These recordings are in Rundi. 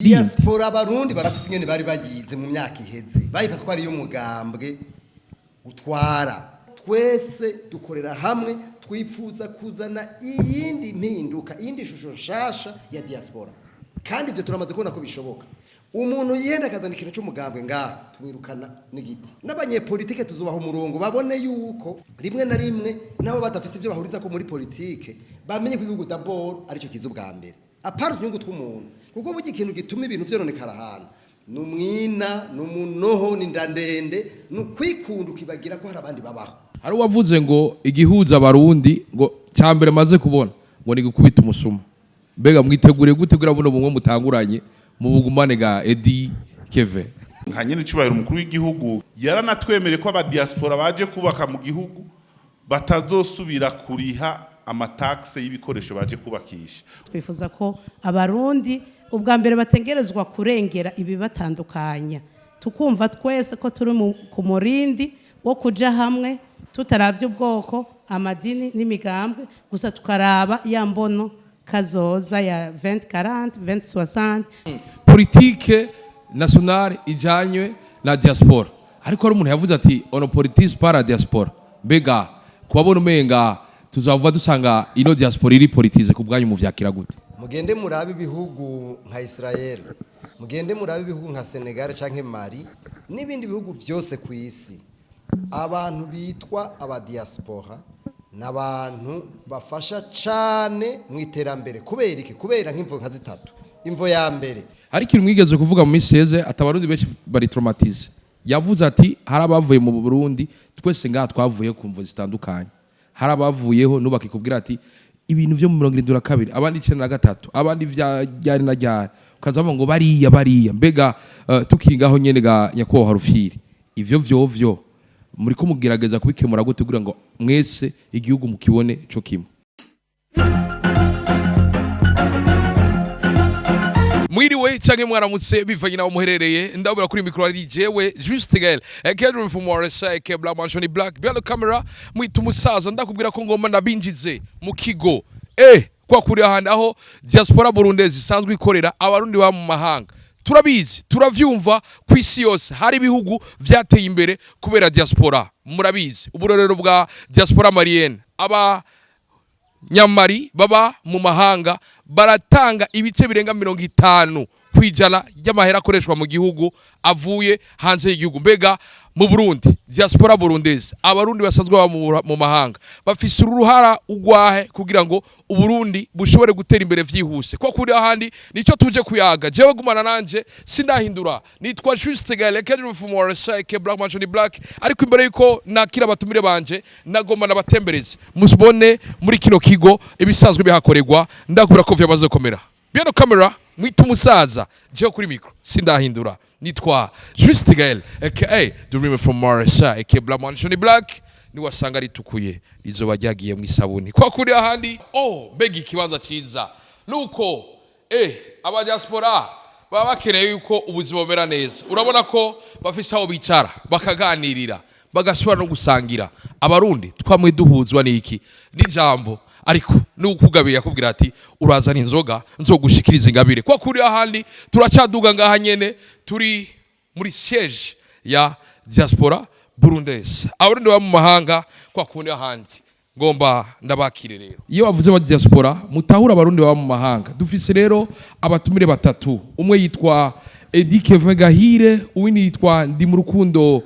Diaspora Abarundi barafise ingene bari bayize mu myaka iheze, bayifata ko ari iy'umugambwe utwara. Twese dukorera hamwe, twipfuza kuzana iyindi mpinduka, iyindi shusho nshasha ya diaspora, kandi ibyo turamaze kubona ko bishoboka. Umuntu yenda akazana ikintu cy'umugambwe ngaha, tumwirukana n'igiti. N'abanyepolitike tuzubaha umurongo, babone yuko rimwe na rimwe nabo badafise ibyo bahuriza ko muri politike, bamenye ko igihugu d'abord aricyo kiza ubwa mbere, apana utunyungu tw'umuntu. Kuko burya ikintu gituma ibintu vyononekara ahantu ni umwina, ni umunoho, ni ndandende, ni ukwikunda ukibagira ko hari abandi babaho. Hari uwavuze ngo igihuza Abarundi, ngo cya mbere maze kubona, ngo ni gukubita umusuma. Mbega mwiteguriye gute kugira buno bumwe mutanguranye mu bugumane ga Edi Keve? Nka nyene icubahiro umukuru w'igihugu yaranatwemereye ko abadiaspora baje kubaka mu gihugu batazosubira kuriha amataxe y'ibikoresho baje kubakisha. Twifuza ko Abarundi ubwa mbere bategerezwa kurengera ibibatandukanya, tukumva twese ko turi ku murindi wo kuja hamwe, tutaravye ubwoko, amadini n'imigambwe gusa, tukaraba ya mbono kazoza ya 2040, 2060. Politique nationale ijanywe na diaspora, ariko hari umuntu yavuze ati: "On ne politise pas la diaspora." Mbega kubabona umenga tuzava dusanga ino diaspora iri politisée, ku bwanyu muvyakira gute? Mugende murabe ibihugu nka Israel, mugende murabe ibihugu nka Senegal canke Mali n'ibindi bihugu vyose ku isi. Abantu bitwa abadiaspora n'abantu bafasha cane mu iterambere. Kubera iki? Kubera nk'imvo nka zitatu. Imvo ya mbere, Hari ikintu mwigeze kuvuga mu minsi iheze, ati Abarundi benshi bari traumatisés. Yavuze ati hari abavuye mu Burundi, twese ngaha twavuye ku mvo zitandukanye, hari abavuyeho nubakikubwira ati ibintu vyo mu 72, abandi 93, abandi vya ryari na ryari, ukaza bavuga ngo bariya bariya. Mbega tukiri ngaho nyene ga nyakubahwa Rufyiri, ivyo vyovyo muriko mugerageza kubikemura gute kugira ngo mwese igihugu mukibone co kimwe? Mwiriwe canke mwaramutse bivanye naho muherereye. Ndabura kuri mikoro ari jewe Juste Gael Kedro from RSA ke Black Mansion Black behind the camera mwita umusaza. Ndakubwira ko ngomba ndabinjize mu kigo kwa kuri ahandi aho diaspora burundese isanzwe ikorera. Abarundi ba mu mahanga turabizi, turavyumva ku isi yose hari ibihugu vyateye imbere kubera diaspora. Murabizi uburorero bwa diaspora malienne, aba nyamari baba mu mahanga baratanga ibice birenga 50% ry'amahera akoreshwa mu gihugu avuye hanze y'igihugu. Mbega mu Burundi, diaspora burundese, Abarundi basanzwe baba mu mahanga bafise uruhara ugwahe kugira ngo Uburundi bushobore gutera imbere vyihuse? Ko kuri ahandi nico tuje kuyaga. Jewe gumana nanje, sindahindura, nitwa Juste Gaël Kedru from RSA Black Mansion Black. Ariko imbere yuko nakira abatumire banje, nagomba nabatembereze musibone muri kino kigo ibisanzwe bihakorerwa. Ndakubwira ko vyamaze gukomera. Behind camera mwita umusaza, jewe kuri micro sindahindura, nitwa Juste Gaël aka The Dreamer from RSA aka Black Mansion Black. Niwasanga ritukuye rizoba ryagiye mu isabuni. Kwa kuri ahandi, oh, mbega ikibanza ciza! Nuko aba diaspora baba bakeneye yuko ubuzima bumera neza. Urabona ko bafise aho bicara bakaganirira, bagashobora no gusangira. Abarundi twamwe duhuzwa n'iki? N'ijambo. Ariko n'ukugabiye yakubwira ati: "Urazana inzoga nzogushikiriza ingabire." Kwa kuri ahandi turacaduga ngaha nyene, turi muri siège ya diaspora burundese, Abarundi baba mu mahanga. Kwa kundi ahandi ngomba ndabakire rero, iyo bavuze ba diaspora mutahura Abarundi baba mu mahanga. Dufise rero abatumire batatu: umwe yitwa Edi Kevin Gahire, uwindi yitwa Ndimurukundo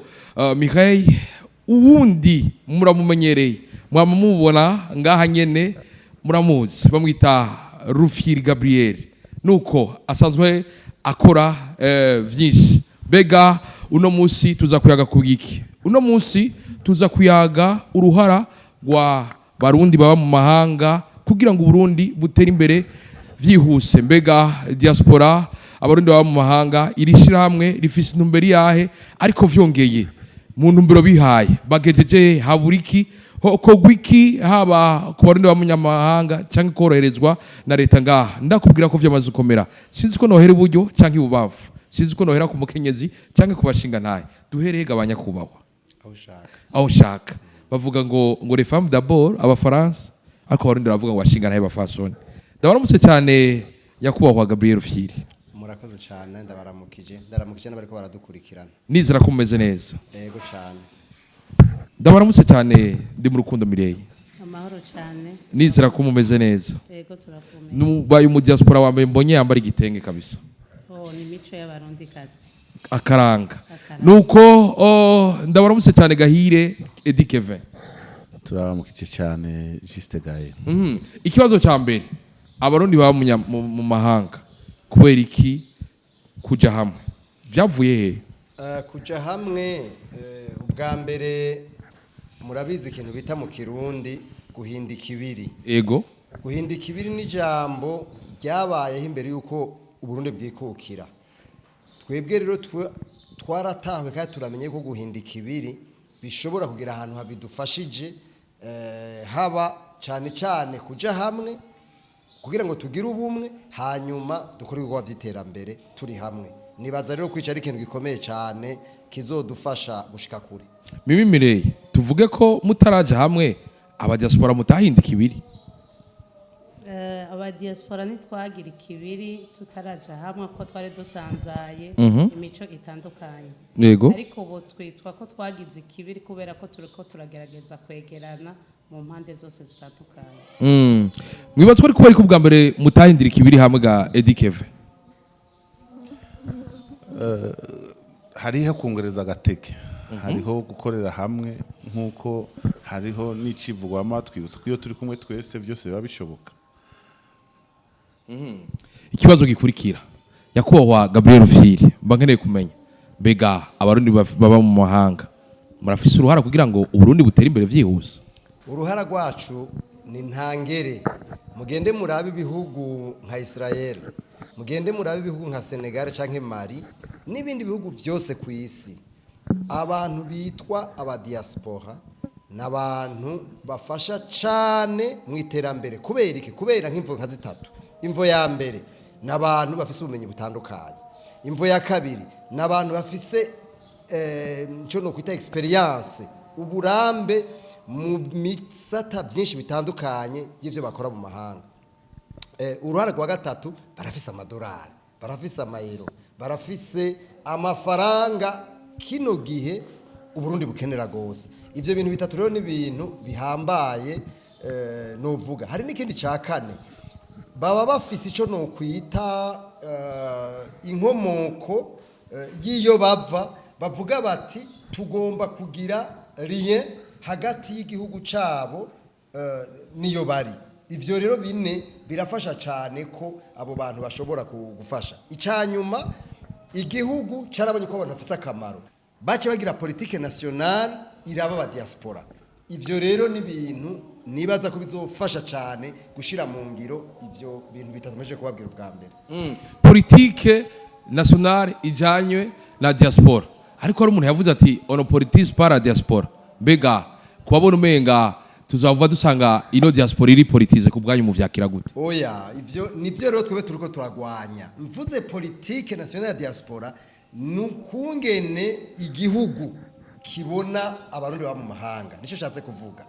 Mireille, uwundi muramumenyereye, mwama mubona ngaha nyene, muramuzi, bamwita Rufyiri Gabriel. Nuko asanzwe akora vyinshi. Mbega uno munsi tuza kuyaga ku giki? Uno munsi tuza kuyaga uruhara rwa Barundi baba mu mahanga kugira ngo Uburundi butere imbere vyihuse. Mbega diaspora, Abarundi baba mu mahanga, iri shirahamwe rifise intumbero yahe? Ariko vyongeye, mu ntumbero bihaye bagejeje, habura iki, hokorwa iki, haba ku Barundi baba mu nyamahanga canke koroherezwa na leta ngaha? Ndakubwira ko vyamaze gukomera. Sinzi ko nohera iburyo canke ibubafu, sinzi ko nohera ku mukenyezi canke ku bashinga ntahe. Duhereye gabanya kubahwa. Aho ushaka. Aho nshaka. Bavuga ngo "les femmes d'abord", Abafaransa, ariko Abarundi baravuga ngo "bashinga ntahe bafasoni". Ndabaramutse cyane, nyakubahwa Gabriel Rufyiri. Murakoze. Murakoze cyane, ndabaramukije, ndaramukije n'abariko baradukurikirana. Nizera ko mumeze neza. Yego cyane. Ndabaramutse cyane, ndi mu rukundo Mireye. Amahoro cyane. Nizera ko mumeze neza. Yego, turakomeye. Nubaye umu diaspora wa mbere mbonye yambara igitenge kabisa. Oh, ni imico y'abarundikazi. Akaranga. Akaranga. Nuko ndabaramutse cyane Gahire Eddy Kevin. Turaramukije cyane, Juste Gael. Ikibazo cya mbere, abarundi baba mu mahanga, kubera iki kuja hamwe vyavuye he? Kuja hamwe, ubwa mbere murabizi ikintu bita mu Kirundi guhinda ikibiri. Guhinda ikibiri ni ijambo ryabayeho imbere y'uko Uburundi bwikukira. Twebwe rero twaratahuye kandi turamenye ko guhinda ikibiri bishobora kugira ahantu habidufashije, haba cyane cyane kuja hamwe kugira ngo tugire ubumwe, hanyuma dukore ibikorwa by'iterambere turi hamwe. Nibaza rero kwica ari ikintu gikomeye cyane kizodufasha gushika kure. Mimi Mireye, tuvuge ko mutaraja hamwe abadiaspora mutahinda ikibiri? Abadiaspora ntitwagira ikibiri tutaraja hamwe, ko twari dusanzaye, imico itandukanye. Ariko ubu twitwa ko twagize ikibiri kubera ko turiko turagerageza kwegerana mu mpande zose zitandukanye. Mwibaza ko ariko ariko ubwa mbere mutahindira ikibiri hamwe ga Eddy Kevin? Hariho kongereza agateke, hariho gukorera hamwe, nk'uko hariho n'icivugwama twibutsa ko iyo turi kumwe twese byose biba bishoboka. Ikibazo gikurikira, nyakubahwa Gabriel Rufyiri, mba nkeneye kumenya, mbega abarundi baba mu mahanga murafise uruhara kugira ngo Uburundi butere imbere vyihuse? Uruhara rwacu ni ntangere. Mugende murabe ibihugu nka Israel, mugende murabe ibihugu nka Senegal canke Mali n'ibindi bihugu byose ku isi. Abantu bitwa abadiaspora ni abantu bafasha cane mu iterambere. Kubera iki? Kubera nk'imvo nka zitatu. Imvo ya mbere, ni abantu bafise ubumenyi butandukanye. Imvo ya kabiri, ni abantu bafise icyo nokwita expérience, uburambe mu misata byinshi bitandukanye y'ivyo bakora mu mahanga. Uruhare rwa gatatu, barafise amadolari, barafise amayero, barafise amafaranga kino gihe Uburundi bukenera gose. Ivyo bintu bitatu rero ni ibintu bihambaye. Novuga hari n'ikindi ca kane, baba bafise ico nokwita inkomoko y'iyo bava. Bavuga bati tugomba kugira lien hagati y'igihugu cabo niyo bari. Ivyo rero bine birafasha cyane ko abo bantu bashobora gufasha. Icyanyuma, igihugu carabonye ko abantu bafise akamaro, bace bagira politique nationale iraba aba diaspora. Ivyo rero ni ibintu nibaza ko bizofasha cyane gushira mu ngiro ivyo bintu bitatu maze kubabwira ubwa mbere. Politique nationale ijanywe na diaspora, ariko hari umuntu yavuze ati on politise par la diaspora. Mbega kubabona umenga tuzava dusanga ino diaspora iri politisée, ku bwanyu muvyakira gute? Oya, ivyo nivyo rero twebwe turiko turagwanya. Mvuze politique nationale ya diaspora, ni ukungene igihugu kibona abarundi baba mu mahanga, nicyo nshatse kuvuga.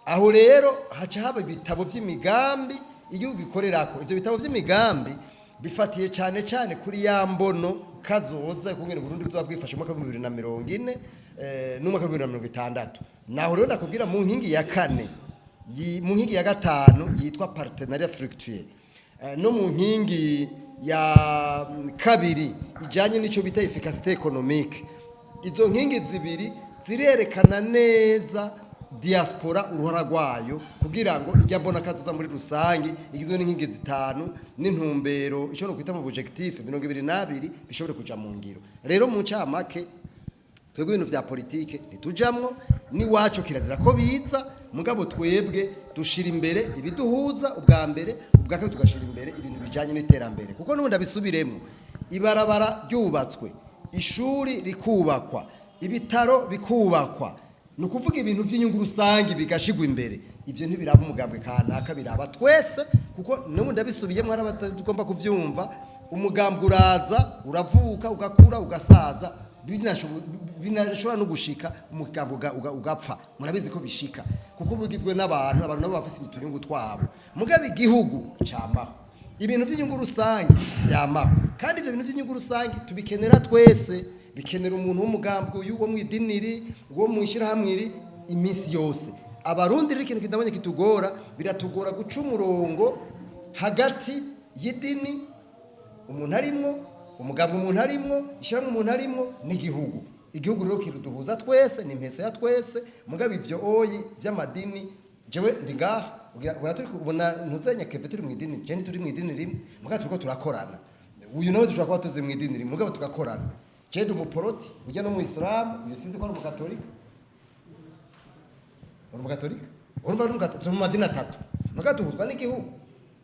Aho rero haca haba ibitabo vy'imigambi igihugu gikorerako. Ivyo bitabo vy'imigambi bifatiye cyane cyane kuri ya mbono kazoza kungene Burundi buzoba bwifashe mu mwaka wa 2040 n'umwaka wa 2060. Naho rero ndakubwira mu nkingi ya kane, mu nkingi ya gatanu yitwa partenariat fructueux, no mu nkingi ya kabiri ijanye n'ico bita efficacité économique. Izo nkingi zibiri zirerekana neza diaspora, uruhara rwayo, kugira ngo ijya mbona kazoza muri rusange igizwe n'inkingi zitanu n'intumbero, ico no kwita mu objectif 22, bishobore kuja mu ngiro. Rero mu ncamake, twebwe ibintu vya politike ntitujamwo, n'iwacu kirazira ko biza. Mugabo twebwe dushira imbere ibiduhuza ubwa mbere, ubwa kabiri tugashira imbere ibintu bijanye n'iterambere, kuko n'ubundi abisubiremo, ibarabara ryubatswe, ishuri rikubakwa, ibitaro bikubakwa, ni ukuvuga ibintu by'inyungu rusange bigashigwa imbere. Ibyo ntibiraba umugambwe kanaka, biraba twese, kuko n'ubundi abisubiyemo hari abatagomba kuvyumva. Umugambwe uraza, uravuka, ugakura, ugasaza, binashobora no gushika umugambwe ugapfa. Murabizi ko bishika, kuko uba ugizwe n'abantu, abantu nabo bafise utunyungu twabo. Mugabo igihugu camaho. Ibintu by'inyungu rusange byamaho, kandi ibyo bintu by'inyungu rusange tubikenera twese. Bikenera umuntu w'umugambwe uyu, wo mu idini iri, wo mu ishyirahamwe iri, iminsi yose. Abarundi rero, ikintu kidabonye kitugora, biratugora guca umurongo hagati y'idini umuntu arimwo, umugambwe umuntu arimwo, ishyirahamwe umuntu arimwo n'igihugu. Igihugu rero kiruduhuza twese, ni impeso ya twese. Mugabo ivyo oyi by'amadini, jewe ndi ngaha ubona turi ubona ntuzenya keve turi mu idini, je turi mu idini rimwe, mugabo turiko turakorana. Uyu nawe dushobora kuba tuzi mu idini rimwe, mugabo tugakorana. Je ndi umuporoti, ujya no mu isilamu, uyu sinzi ko ari umukatolika. Uri umukatolika? Urumva ari umukatolika. Turi mu madini atatu, mugabo duhuzwa n'igihugu.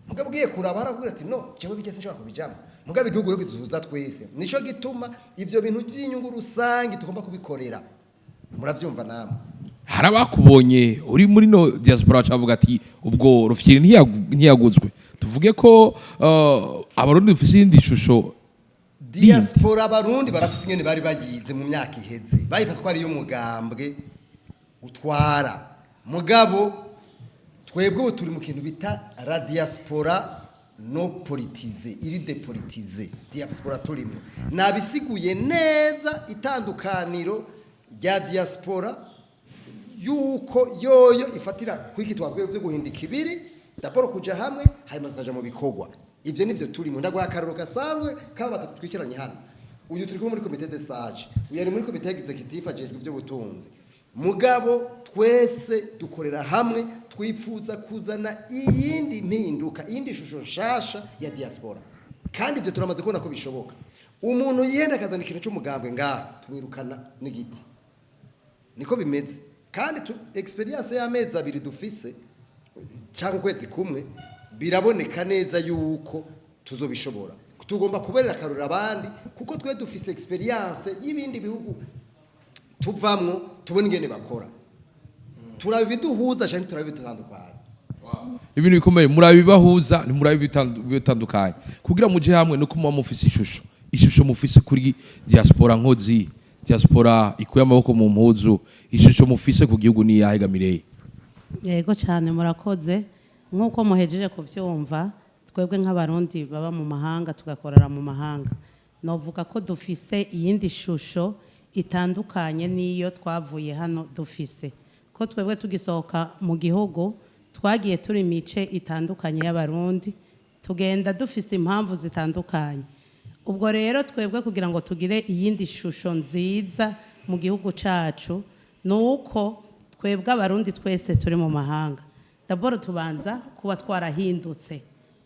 Mugabo ugiye kuraba harakubwira ati: "No, jewe bike sinshobora kubijamo." Mugabo igihugu rero kiduhuza twese. Nico gituma ivyo bintu by'inyungu rusange tugomba kubikorera. Muravyumva namwe. Hari abakubonye uri muri no diaspora bacavuga ati: "Ubwo Rufyiri ntiyaguzwe." Tuvuge ko Abarundi dufise iyindi shusho. Diaspora, Abarundi barafise ingene bari bayize mu myaka iheze, bayifata ko ari iy'umugambwe utwara. Mugabo twebwe ubu turi mu kintu bita la diaspora non politisée, iri dépolitisée. Diaspora turimo, nabisiguye neza itandukaniro rya diaspora, yuko yoyo ifatira kwiki twabwiye byo guhindika ibiri: d'abord kuja hamwe, hanyuma tukaja mu bikorwa. Ivyo nivyo turimo. Ndaguha akararo gasanzwe kaba batatu twicaranye hano. Uyu turi kumwe muri comité de sages, uyu ari muri comité exécutif, ajejwe ivy'ubutunzi. Mugabo twese dukorera hamwe, twipfuza kuzana iyindi mpinduka, iyindi shusho nshasha ya diaspora. Kandi ibyo turamaze kubona ko bishoboka. Umuntu yenda akazana ikintu cy'umugambwe ngaha, tumwirukana n'igiti. Niko bimeze. Kandi expérience y'amezi 2 dufise cyangwa ukwezi kumwe, biraboneka neza yuko tuzobishobora. Tugomba kuberera akarorero abandi, kuko twe dufise expérience y'ibindi bihugu tuvamwo, tubona ingene bakora. Turaba ibiduhuza cyane, turaba ibidutandukanye. Ibintu bikomeye, murabibahuza, ntimurabi bitandukanye. Kugira muje hamwe nuko muba mufise ishusho. Ishusho mufise kuri diaspora nkozi, diaspora ikuye amaboko mu mpuzu, ishusho mufise ku gihugu ni iyahe, Gamireye? Yego cyane, murakoze. Nk'uko muhejeje kubyumva, twebwe nk'Abarundi baba mu mahanga, tugakorera mu mahanga, novuga ko dufise iyindi shusho itandukanye n'iyo twavuye hano dufise, ko twebwe tugisohoka mu gihugu twagiye turi mice itandukanye y'Abarundi, tugenda dufise impamvu zitandukanye. Ubwo rero twebwe kugira ngo tugire iyindi shusho nziza mu gihugu cacu, ni uko twebwe Abarundi twese turi mu mahanga, d'abord tubanza kuba twarahindutse.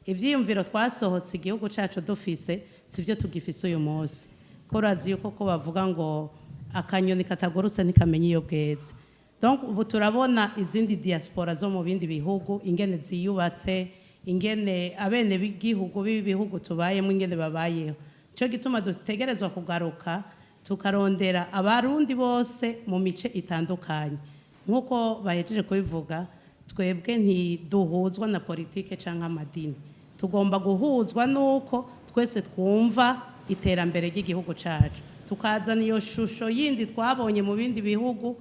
Ivyiyumviro twasohotse igihugu cacu dufise sivyo tugifise uyu munsi. Ko urazi yuko ko bavuga ngo akanyoni katagurutse ntikamenya iyo bweze. Donc ubu turabona izindi diaspora zo mu bindi bihugu, ingene ziyubatse, ingene abene b'igihugu b'ibihugu tubayemo, ingene babayeho. Nico gituma dutegerezwa kugaruka, tukarondera Abarundi bose mu mice itandukanye. Nk'uko bahejeje kubivuga, twebwe ntiduhuzwa na politike canke amadini. Tugomba guhuzwa n'uko twese twumva iterambere ry'igihugu cacu, tukazana iyo shusho yindi twabonye mu bindi bihugu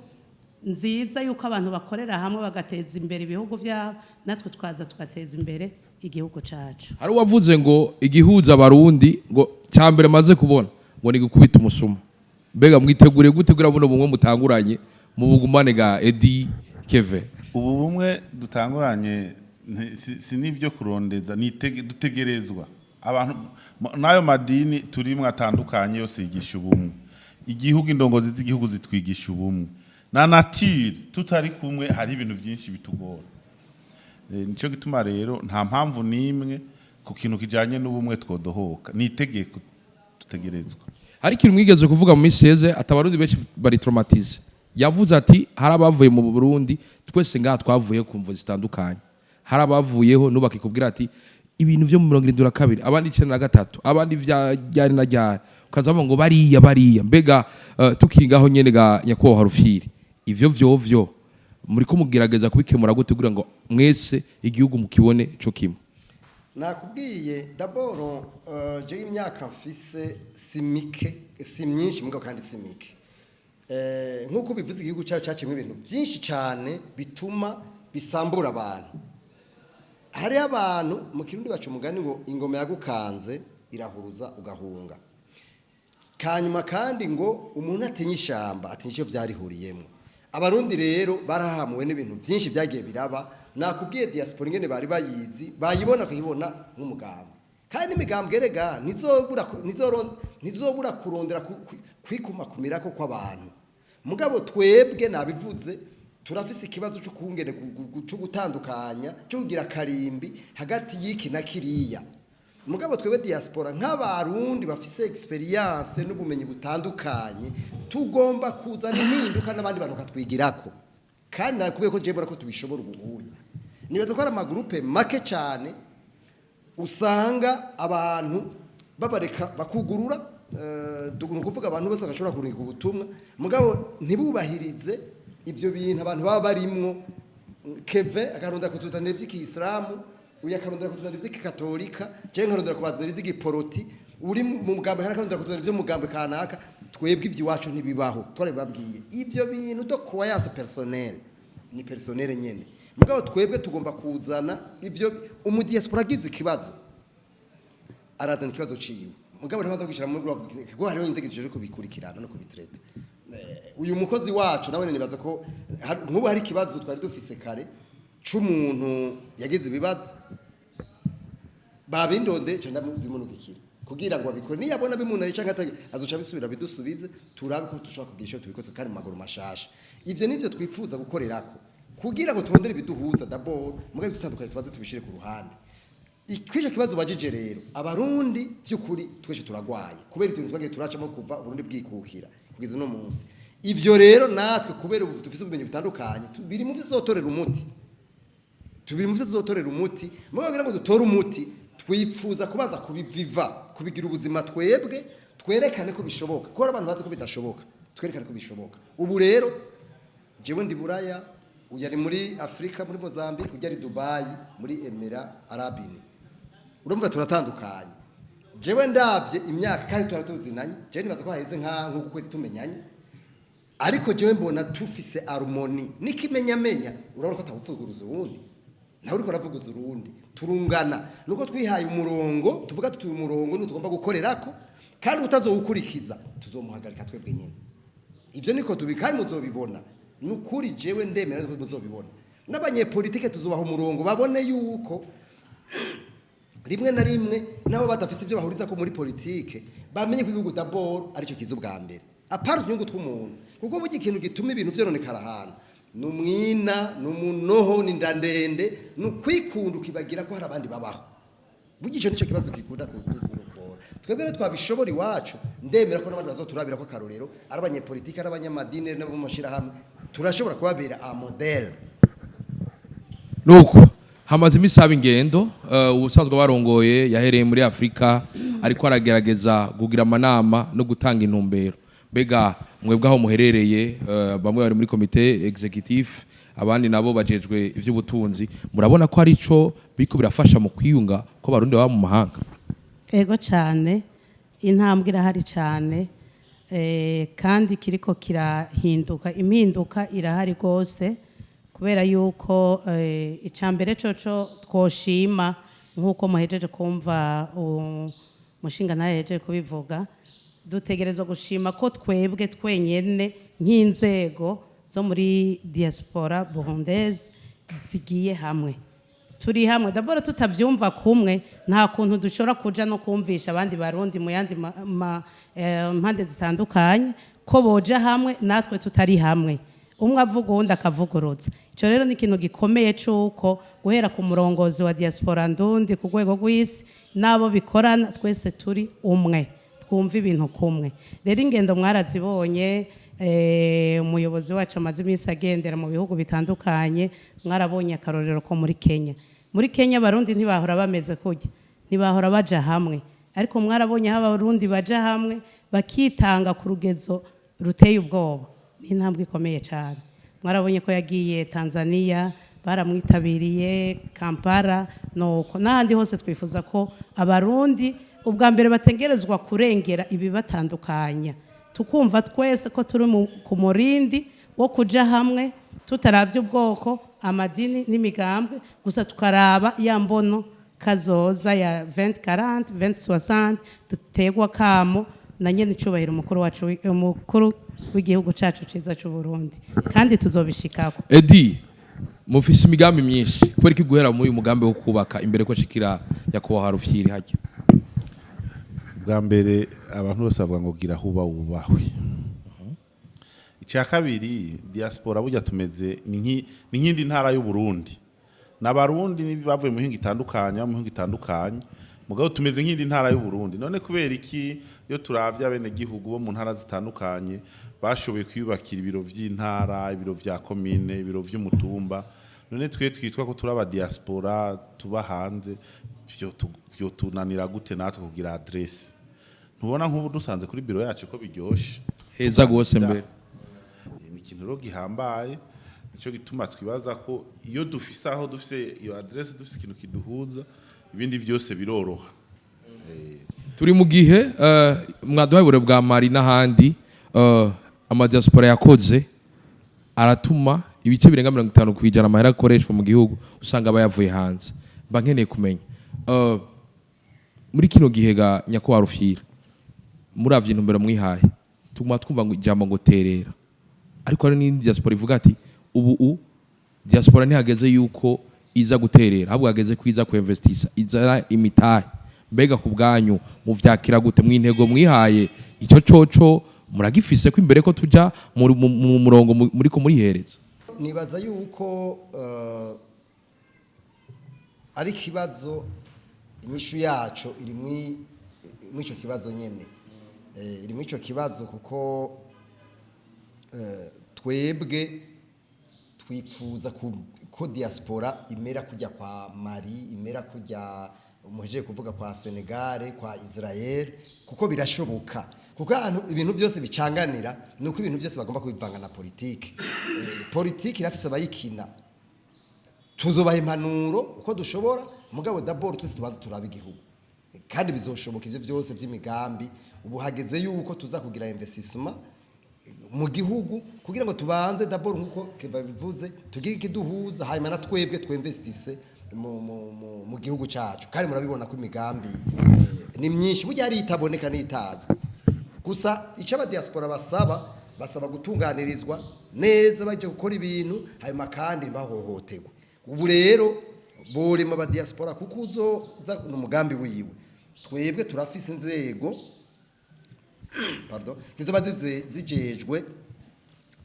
nziza, yuko abantu bakorera hamwe bagateza imbere ibihugu byabo, natwe tukaza tugateza imbere igihugu cacu. Hari uwavuze ngo igihuza Abarundi, ngo cyambere maze kubona, ngo ni gukubita umusuma. Mbega mwiteguriye gute kugira buno bumwe mutanguranye mu bugumane, ga Edi Keve? Ubu bumwe dutanguranye si n'ibyo kurondeza, ni dutegerezwa. Abantu n'ayo madini turimwe atandukanye yose yigisha ubumwe. Igihugu, indongozi z'igihugu zitwigisha ubumwe na nature. Tutari kumwe hari ibintu byinshi bitugora. Nico gituma rero nta mpamvu n'imwe ku kintu kijanye n'ubumwe twodohoka. Ni itegeko dutegerezwa. Hari ikintu mwigeze kuvuga mu minsi yeze, ati Abarundi benshi bari traumatisés. Yavuze ati hari abavuye mu Burundi, twese ngaha twavuye ku mvo zitandukanye. Hari abavuyeho nubakikubwira ati ibintu byo mu 72, abandi 93, abandi vya ryari na ryari, ukaza bavuga ngo bariya bariya. Mbega tukiri ngaho nyene, ga nyakubahwa Rufyiri, ivyo vyovyo muriko mugerageza kubikemura gute kugira ngo mwese igihugu mukibone co kimwe? Nakubwiye d'abord, je imyaka mfise si mike, si myinshi, mugabo kandi si mike. Nk'uko bivuze, igihugu cyacu caciyemwo ibintu byinshi cyane bituma bisambura abantu. Hariho abantu mu Kirundi baca umugani ngo ingoma yagukanze irahuruza ugahunga. Kanyuma kandi ngo umuntu atinya ishamba atinya icyo vyarihuriyemo. Abarundi rero barahamuwe n'ibintu byinshi byagiye biraba. Nakubwiye diaspora ingene bari bayizi, bayibona kuyibona nk'umugambwe, kandi imigambwe erega ntizobura kurondera kwikumakumirako kw'abantu. Mugabo twebwe nabivuze, turafise ikibazo cyo kungene cyo gutandukanya, cyo kugira karimbi hagati y'iki na kiriya. Mugabo twebwe diaspora nk'Abarundi bafise expérience n'ubumenyi butandukanye, tugomba kuzana impinduka n'abandi bantu bakatwigirako. Kandi nakubwiye ko jewe mbona ko tubishobora. Ubuhuye nibaza ko ari ama groupes make cyane usanga abantu babareka bakugurura, ni ukuvuga abantu bose bagashobora kurungika ubutumwa, mugabo ntibubahirize ivyo bintu abantu baba barimwo. Keve akarondera kutuzanira ivy'ikiyisilamu, uyu akarondera kutuzanira ivy'ikikatolika, jewe nkarondera kubazanira ivy'igiporoti, uri mu mugambwe akarondera kutuzanira ivy'umugambwe kanaka. Twebwe ivy'iwacu ntibibaho, twarabibabwiye. Ivyo bintu de croyance personnelle ni personnelle nyene. Mugabo twebwe tugomba kuzana ivyo umu diaspora agize ikibazo arazana ikibazo ciwe, mugabo ntabaza kwishira muri groupe kuko hariho inzego zijejwe kubikurikirana no kubi traiter. Uyu mukozi wacu nawe nibaza ko nk'ubu hari ikibazo twari dufise kare c'umuntu yagize ibibazo, babindonde ca ndabimunugikira kugira ngo abikore. Niyabona bimunaniye canke atari, azoca bisubira bidusubize, turabe ko dushobora kugira ico tubikoze kandi mu maguru mashasha. Ivyo nivyo twipfuza gukorerako kugira ngo turondere ibiduhuza d'abord, mugabo ibidutandukanye tubaze tubishire ku ruhande. Ikwico kibazo bajije rero, Abarundi by'ukuri twese turagwaye kubera ibintu twagiye turacamo kuva Uburundi bwikukira kugeza uno munsi. Ivyo rero natwe kubera ubu dufise ubumenyi butandukanye, biri mu vyo tuzotorera umuti, tubiri mu vyo tuzotorera umuti. Mugabo kugira ngo dutore umuti, twipfuza kubanza kubiviva, kubigira ubuzima twebwe, twerekane ko bishoboka, kuko hari abantu bazi ko bidashoboka. Twerekane ko bishoboka. Ubu rero jewe ndi Buraya, uyu ari muri Afurika muri Mozambique, ujya ari Dubai muri Émirats Arabes Unis. Urumva turatandukanye. Jewe ndavye imyaka kandi turatuzinanye, jewe nibaza ko haheze nk'uku kwezi tumenyanye, ariko jewe mbona tufise harmonie n'ikimenyamenya. Urabona ko atawuvuguruza uwundi, nawe uriko aravuguza urundi, turungana. Nuko twihaye umurongo, tuvuga tuti uyu murongo ni tugomba gukorerako, kandi utazowukurikiza tuzomuhagarika twebwe nyene. Ivyo niko tubi kandi muzobibona. Nukuri jewe ndemera ko muzobibona. N'abanyepolitike tuzubaha umurongo, babone yuko rimwe na rimwe nabo badafise ivyo bahuriza ko muri politike, bamenye ko igihugu d'abord arico kiza ubwa mbere, apana utunyungu tw'umuntu. Kuko burya ikintu gituma ibintu vyononekara ahantu ni umwina, ni umunoho, ni ndandende, ni ukwikunda ukibagira ko hari abandi babaho. Burya ico nico kibazo gikunda kurokora. Twebwe rero twabishobora iwacu, ndemera ko n'abandi bazoturabira ko akarorero, ari abanyepolitike, ari abanyamadini n'abo mu mashirahamwe, turashobora kubabera un modèle. Nuko hamaze iminsi haba ingendo, ubusanzwe barongoye yahereye muri Afurika, ariko aragerageza kugira amanama no gutanga intumbero. Mbega mwebwe aho muherereye, bamwe bari muri comité exécutif, abandi nabo bajejwe ivy'ubutunzi, murabona ko ari ico biriko birafasha mu kwiyunga ko Barundi baba mu mahanga? Ego cyane, intambwe irahari cyane, kandi kiriko kirahinduka. Impinduka irahari rwose, kubera yuko icambere coco twoshima, nk'uko muhejeje kumva umushinga nawe yahejeje kubivuga, dutegerezwa gushima ko twebwe twenyene nk'inzego zo muri diaspora burundaise zigiye hamwe, turi hamwe. D'abord tutavyumva kumwe, nta kuntu dushobora kuja no kumvisha abandi Barundi mu yandi mpande zitandukanye ko boja hamwe natwe tutari hamwe, umwe avuga uwundi akavugurutsa. Ico rero ni ikintu gikomeye c'uko guhera ku murongozi wa diaspora ndundi ku rwego rw'isi n'abo bikorana, twese turi umwe, twumva ibintu kumwe. Rero ingendo mwarazibonye, umuyobozi wacu amaze iminsi agendera mu bihugu bitandukanye. Mwarabonye akarorero ko muri Kenya. Muri Kenya Abarundi ntibahora bameze kurya, ntibahora baja hamwe, ariko mwarabonye aho Abarundi baja hamwe bakitanga ku rugezo ruteye ubwoba. Ni intambwe ikomeye cyane. Mwarabonye ko yagiye Tanzania, baramwitabiriye, Kampala nuko n'ahandi hose. Twifuza ko Abarundi ubwa mbere bategerezwa kurengera ibibatandukanya, tukumva twese ko turi ku murindi wo kuja hamwe. Tutaravye ubwoko, amadini n'imigambwe gusa, tukaraba ya mbono kazoza ya 2040, 2060, dutegwa kamo na nyene icubahiro umukuru wacu, umukuru w'igihugu cacu ciza c'u Burundi, kandi tuzobishikako. Edi, mufise imigambi myinshi. Kubera iki guhera muri uyu mugambi wo kubaka imbere ko shikira nyakubahwa Rufyiri hajya? Bwa mbere, abantu bose bavuga ngo gira huba wubahwe. Icya kabiri, diaspora burya tumeze ni nk'indi ntara y'u Burundi. N'abarundi ni bavuye mu mihingo itandukanye, mu mihingo itandukanye, mugabo tumeze nk'indi ntara y'u Burundi. None kubera iki iyo turavye abene gihugu bo mu ntara zitandukanye bashoboye kwiyubakira ibiro vy'intara, ibiro vya komine, ibiro vy'umutumba, none twe twitwa ko turi aba diaspora tuba hanze, vyo tunanira gute natwe kugira adresse? Ntubona nk'ubu dusanze kuri biro yacu ko biryoshe? Heza gose mbere. Ni ikintu rero gihambaye. Nico gituma twibaza ko iyo dufise aho dufise iyo adresse, dufise ikintu kiduhuza, ibindi vyose biroroha. Turi mu gihe mwaduhaye ubure bwa Mali n'ahandi, amadiaspora yakoze aratuma ibice birenga 50% amahera akoreshwa mu gihugu usanga aba yavuye hanze. Mba nkeneye kumenya, muri kino gihe ga nyakubahwa Rufyiri, muravye intumbero mwihaye, tuguma twumva ngo ijambo ngo terera, ariko hari n'indi diaspora ivuga ati ubu diaspora ntihageze yuko iza guterera, ahubwo hageze ko iza kuinvestisa, izana imitahe. Mbega ku bwanyu muvyakira gute? Mw'intego mwihaye, icyo coco muragifise ko imbere ko tuja mu murongo muriko murihereza? Nibaza yuko ari ikibazo, inyishu yaco iri mw'ico kibazo nyene. Iri mw'ico kibazo kuko twebwe twipfuza ko diaspora imera kujya kwa Mali, imera kujya umuhejeje kuvuga kwa Senegal, kwa Israel, kuko birashoboka. Kuko ahantu ibintu byose bicanganira nuko ibintu byose bagomba kubivanga na politike. Politike irafise abayikina. Tuzobaha impanuro uko dushobora, mugabo d'abord twese tubanza turabe igihugu, kandi bizoshoboka. Ivyo byose by'imigambi, ubu hageze yuko tuza kugira investissement mu gihugu kugira ngo tubanze d'abord, nkuko Keva bivuze, tugire ikiduhuza, hanyuma na twebwe twinvestisse mu gihugu cacu. Kandi murabibona ko imigambi ni myinshi, burya hari itaboneka n'itazwi. Gusa icyo abadiaspora basaba gutunganirizwa neza bajya gukora ibintu, hanyuma kandi ntibahohoterwe. Ubu rero borema abadiaspora kuko uzoza ni umugambi wiwe. Twebwe turafise inzego, pardon, zizoba zijejwe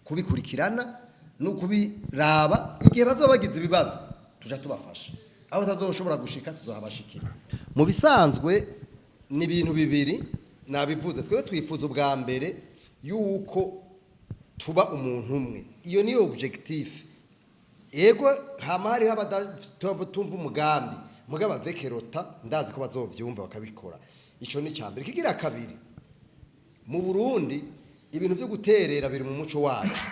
kubikurikirana no kubiraba. Igihe bazoba bagize ibibazo, tuja tubafasha. Aho batazoshobora gushika, tuzohabashikira. Mu bisanzwe ni ibintu bibiri nabivuze. Twebwe twifuza ubwa mbere yuko tuba umuntu umwe, iyo niyo objectif. Ego, hama hariho abadatumva umugambi, mugabo avekerota ndazi ko bazovyumva bakabikora. Ico ni icambere. Kigira kabiri, mu Burundi ibintu vyo guterera biri mu muco wacu.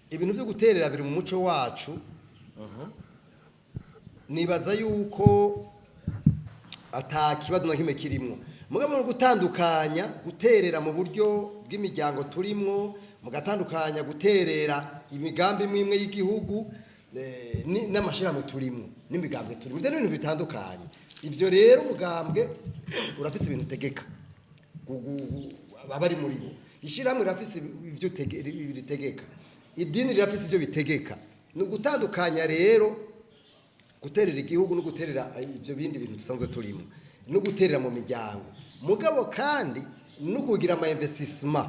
Ibintu vyo guterera biri mu muco wacu. Nibaza yuko ata kibazo na kimwe kirimwo, mugabo no gutandukanya guterera mu buryo bw'imiryango turimwo, mugatandukanya guterera imigambi imwe imwe y'igihugu, n'amashirahamwe turimwo n'imigambwe turimwo, ivyo ni ibintu bitandukanye. Ivyo rero umugambwe urafise ibintu utegeka abari muri bo, ishirahamwe rirafise ivyo ritegeka, idini rirafise ivyo bitegeka. Ni ugutandukanya rero guterera igihugu no guterera ivyo bindi bintu dusanzwe turimo, no guterera mu miryango. Mugabo kandi no kugira ama investissement,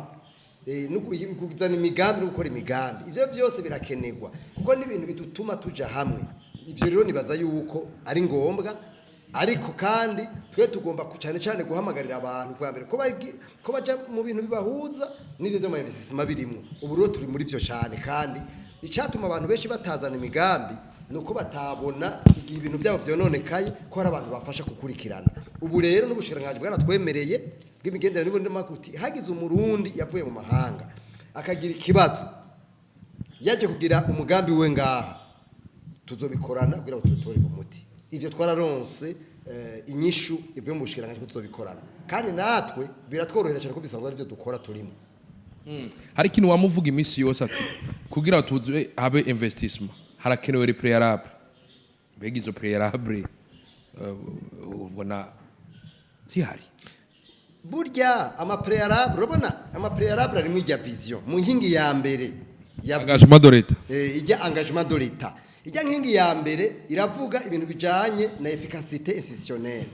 no kuzana imigambi no gukora imigambi, ivyo vyose birakenerwa kuko ni ibintu bidutuma tuja hamwe. Ivyo rero nibaza yuko ari ngombwa, ariko kandi twe tugomba cyane cyane guhamagarira abantu bwa mbere ko baja mu bintu bibahuza n'ivyo vy'ama investissement birimwo. Ubu rero turi muri vyo cyane, kandi icatuma abantu benshi batazana imigambi nuko batabona igihe ibintu byabo vyononekaye ko hari abantu bafasha gukurikirana. Ubu rero n'ubushikiranganji bwaratwemereye bw'imigenderanire n'ubundi makuti, hagize umurundi yavuye mu mahanga akagira ikibazo, yaje kugira umugambi we ngaha, tuzobikorana kugira ngo tutore umuti. Ivyo twararonse inyishu ivuye mu bushikiranganji ko tuzobikorana, kandi natwe biratworohera cyane ko bisanzwe arivyo dukora turimo. Hari ikintu wamuvuga iminsi yose ati kugira tuze habe investissement harakenewe les préalables. Mbega izo préalable ubona zihari? Burya ama préalable, urabona ama préalable arimo ijya vision mu nkingi ya mbere ya Engagement de l'État. Ijya engagement de l'État, ijya nkingi ya mbere iravuga ibintu bijanye na efficacité institutionnelle.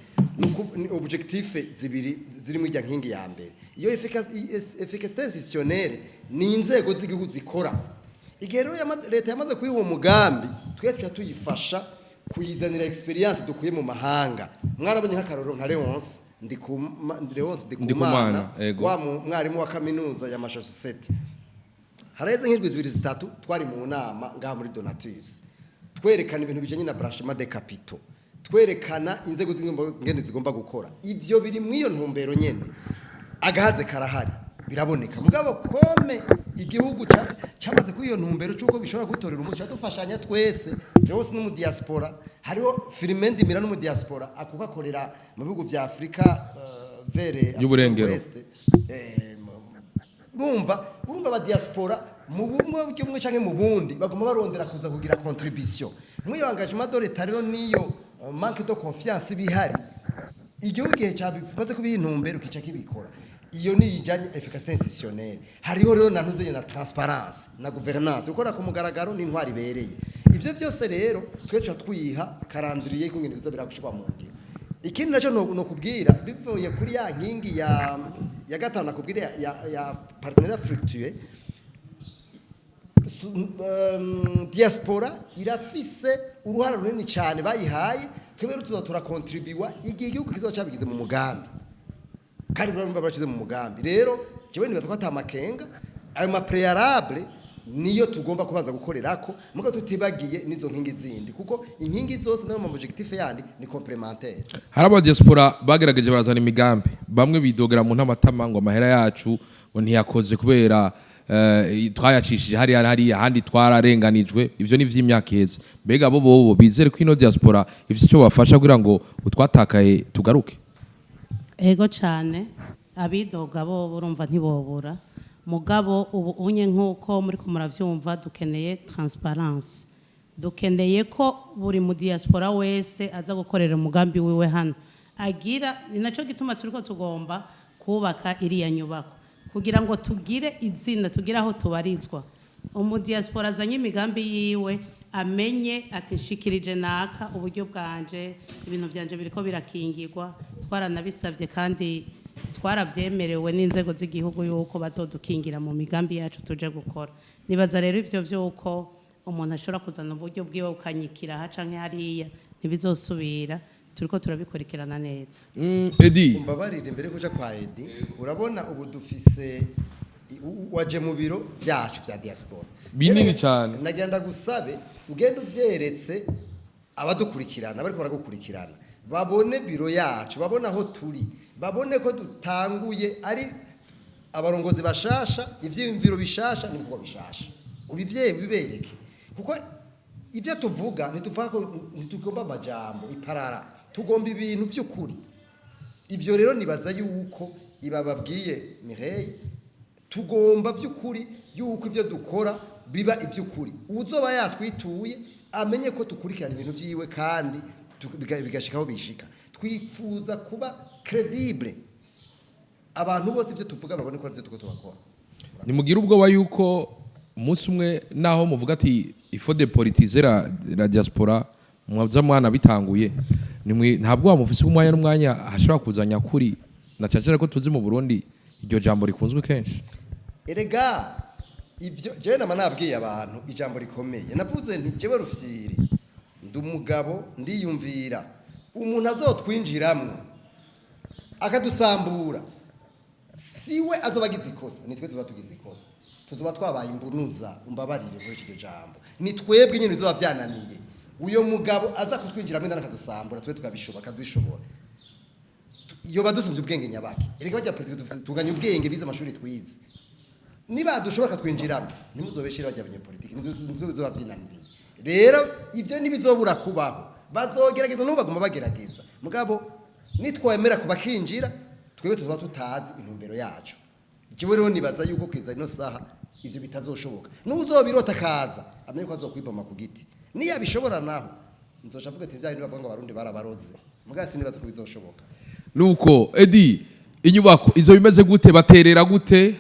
Ni objectif zibiri ziri mu ijya nkingi ya mbere. Iyo efficacité institutionnelle ni inzego z'igihugu zikora. Igihe rero leta yamaze kuyiha uwo mugambi, twe tuca tuyifasha kuyizanira expérience dukuye mu mahanga. Mwarabonye nk'akarorero nka Leonce Leonce Ndikumana, Ndikumana, ego. wa mwarimu wa kaminuza ya Massachusetts. Haraheze nk'indwi zibiri zitatu twari mu nama ngaha muri Donatus, twerekana ibintu bijanye na blanchiment des capitaux, twerekana inzego z'ingene zigomba gukora. Ivyo biri mu iyo ntumbero nyene. Agahaze karahari, biraboneka, mugabo comme igihugu cyamaze kuri iyo ntumbero cy'uko bishobora gutorera umuco, dufashanya twese. Rwose no mu diaspora hariho Firmin Ndimira, no mu diaspora akuko akorera mu bihugu vya Afrika vere Y'uburengero. West. Urumva aba diaspora mu bumwe buryo bumwe canke mu bundi baguma barondera kuza kugira contribution muri iyo engagement de l'État. Rero niyo manque de confiance bihari, igihugu igihe cyabimaze kubiha intumbero kica kibikora. Iyo ni ijanye efficacité institutionnelle. Hariho rero na ntuzenye na transparence na gouvernance, gukora ku mugaragaro n'intwari ibereye. Ivyo vyose rero twe tuca twiha calendrier kungene biza biragushirwa mu ngiro. Ikindi nacyo no kubwira bivuye kuri ya nkingi ya gatanu nakubwira ya partenariat fructueux. Diaspora irafise uruhara runini cyane bayihaye. Twebwe rero tuza turakontribuwa igihe igihugu kizoba cyabigize mu mugambi, kandi urumva bashize mu mugambi. Rero jewe nibaza ko atamakenga, ayo ma préalable niyo tugomba kubanza gukorerako, muko tutibagiye n'izo nkingi zindi, kuko inkingi zose nayo mu objectif yandi ni complémentaire. Hari aba diaspora bagerageje barazana imigambi, bamwe bidogera mu ntamatama ngo amahera yacu ngo ntiyakoze kubera twayacishije hariya hariya ahandi, twararenganijwe. Ivyo ni ivy'imyaka iheze. Mbega bo bobo bizere ko ino diaspora ifite icyo bafasha kugira ngo utwatakaye tugaruke? Ego cyane, abidoga bo urumva ntibobura, mugabo ubu unye nk'uko muri ko muravyumva, dukeneye transparence, dukeneye ko buri mu diaspora wese aza gukorera umugambi wiwe hano agira. Ni nacyo gituma turiko tugomba kubaka iriya nyubako kugira ngo tugire izina, tugire aho tubarizwa. Umudiaspora azanye imigambi yiwe amenye ati nshikirije naka uburyo bwanje, ibintu byanje biriko birakingirwa. Twaranabisabye kandi twarabyemerewe n'inzego z'igihugu yuko bazodukingira mu migambi yacu tuje gukora. Nibaza rero ivyo vyuko umuntu ashobora kuzana uburyo bwiwe ukanyikira aha canke hariya ntibizosubira, turiko turabikurikirana neza. Edi. Umbabarire, mbere yo kuja kwa Edi, urabona ubu dufise waje mu biro byacu vya diaspora. Binini cane. Nagira ndagusabe ugende uvyeretse abadukurikirana, bariko baragukurikirana, babone biro yacu, babone aho turi, babone ko dutanguye ari abarongozi bashasha, ivyiyumviro bishasha n'ibikorwa bishasha. Ubivye bibereke, kuko ibyo tuvuga ntituvuga ko ntitugomba amajambo iparara, tugomba ibintu vy'ukuri. Ivyo rero nibaza yuko ibababwiye Mireille, tugomba vy'ukuri yuko ivyo dukora biba ivy'ukuri. Uzoba yatwituye amenye ko dukurikirana ibintu vyiwe kandi bigashika aho bishika. Twifuza kuba crédible, abantu bose ivyo tuvuga babone ko arivyo turiko turakora. Nimugire ubwoba yuko umunsi umwe naho muvuga ati il faut dépolitiser la diaspora, mwaza mwana bitanguye, ntabwo wamufise umwanya n'umwanya hashobora kuza nyakuri, na cyane ko tuzi mu Burundi iryo jambo rikunzwe kenshi. Erega ivyo jewe nama nabwiye abantu ijambo rikomeye. Navuze nti jewe Rufyiri ndi umugabo, ndiyumvira umuntu azotwinjiramwo akadusambura siwe azoba agize ikosa, nitwe tuzoba tugize ikosa, tuzoba twabaye imbunuza. Umbabarire muri iryo jambo, ni twebwe nyine bizoba vyananiye. Uyo mugabo aza kutwinjiramo indani akadusambura, twe tukabishobora, akadubishobora, iyo badusumvye ubwenge nyabaki. Erega bajya politiki tuganya ubwenge, bize amashuri twize. Niba dushobora katwinjiramo, ntimuzobeshire bajya abanyepolitiki, nitwe bizoba vyinaniriye. Rero ivyo ntibizobura kubaho, bazogerageza, n'ubu baguma bagerageza, mugabo nitwemera kubakinjira twebwe tuzoba tutazi intumbero yacu. Jewe rero nibaza yuko kugeza ino saha ivyo bitazoshoboka. N'uzobirota akaza amenye ko azokwiboma ku giti. Niyabishobora naho nzoca avuga ati: "Vya bintu bavuga ngo Abarundi barabaroze." Mugabo sinibaza ko bizoshoboka. Nuko Edi, inyubako izo bimeze gute? Baterera gute?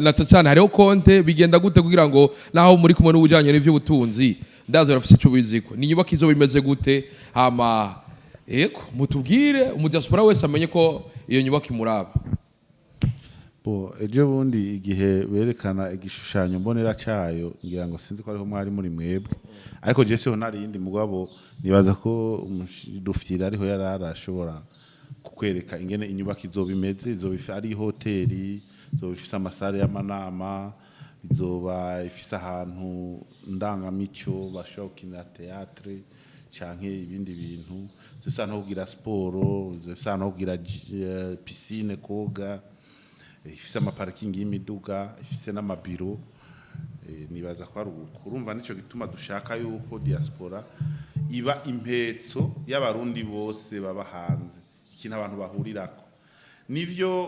Na cyane hariho konte, bigenda gute kugira ngo naho muri kumwe n'ubujanye n'ivy'ubutunzi, ndazi barafise ico biziko? Ni inyubako izo bimeze gute? Hama yego, mutubwire, umudiaspora wese amenye ko iyo nyubako imuraba. Bo ejo bundi igihe berekana igishushanyo mbonera cyayo, ngira ngo sinzi ko ariho mwari muri mwebwe, ariko je siho nari yindi, mugabo nibaza ko Rufyira ariho yari arashobora kukwereka ingene inyubako izoba imeze. Izoba ari hoteli, izoba ifise amasare y'amanama, izoba ifise ahantu ndangamico bashobora gukinira théâtre canke ibindi bintu, izoba ifise ahantu ho kugira siporo, izoba ifise ahantu ho kugira piscine, koga, ifise amaparikingi y'imiduga, ifise n'amabiro. Nibaza ko ari uko. Urumva nico gituma dushaka yuko diaspora iba impetso y'Abarundi bose baba hanze, ikintu abantu bahurirako. Nivyo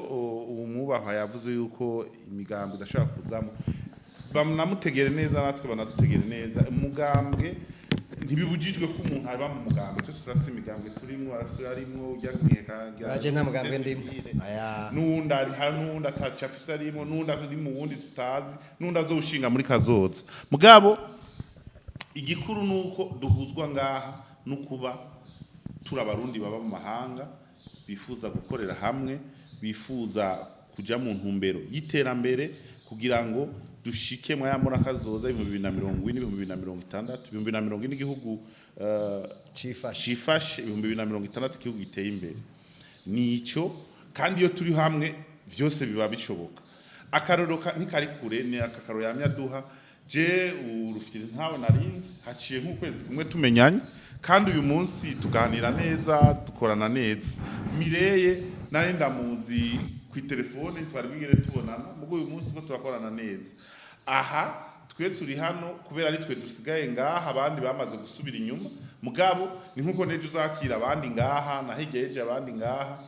umwubahwa yavuze yuko imigambi idashobora kuzamo, banamutegere neza, natwe banadutegere neza. Umugambwe ntibibujijwe ko umuntu aba mu mugambwe, twese turafise imigambwe turimwo, arasubira arimwo ujya mwiheka. Aje nta mugambwe ndimwo. Aya. N'uwundi ari hari, n'uwundi ataca afise arimwo, n'uwundi ari mu wundi tutazi, n'uwundi azowushinga muri kazoza. Mugabo igikuru nuko duhuzwa ngaha no kuba turi Abarundi baba mu mahanga bifuza gukorera hamwe, bifuza kuja mu ntumbero y'iterambere kugira ngo dushike mu ya kazoza 2040, 2060. 2040 igihugu Cifashe. cifashe, 2060 igihugu giteye imbere. Nico kandi iyo turi hamwe vyose biba bishoboka. Akarorero ntikari kure, ni aka karo yamye aduha. Je urufyiri ntawe narinzi, haciye nk'ukwezi kumwe tumenyanye, kandi uyu munsi tuganira neza, dukorana neza. Mireye nari ndamuzi ku telefone, twari bwigere tubonana, mugo uyu munsi two turakorana neza. Aha twe turi hano kubera ari twe dusigaye ngaha, abandi bamaze gusubira inyuma. Mugabo ni nkuko nejo uzakira abandi ngaha, na hirya y'ejo abandi ngaha.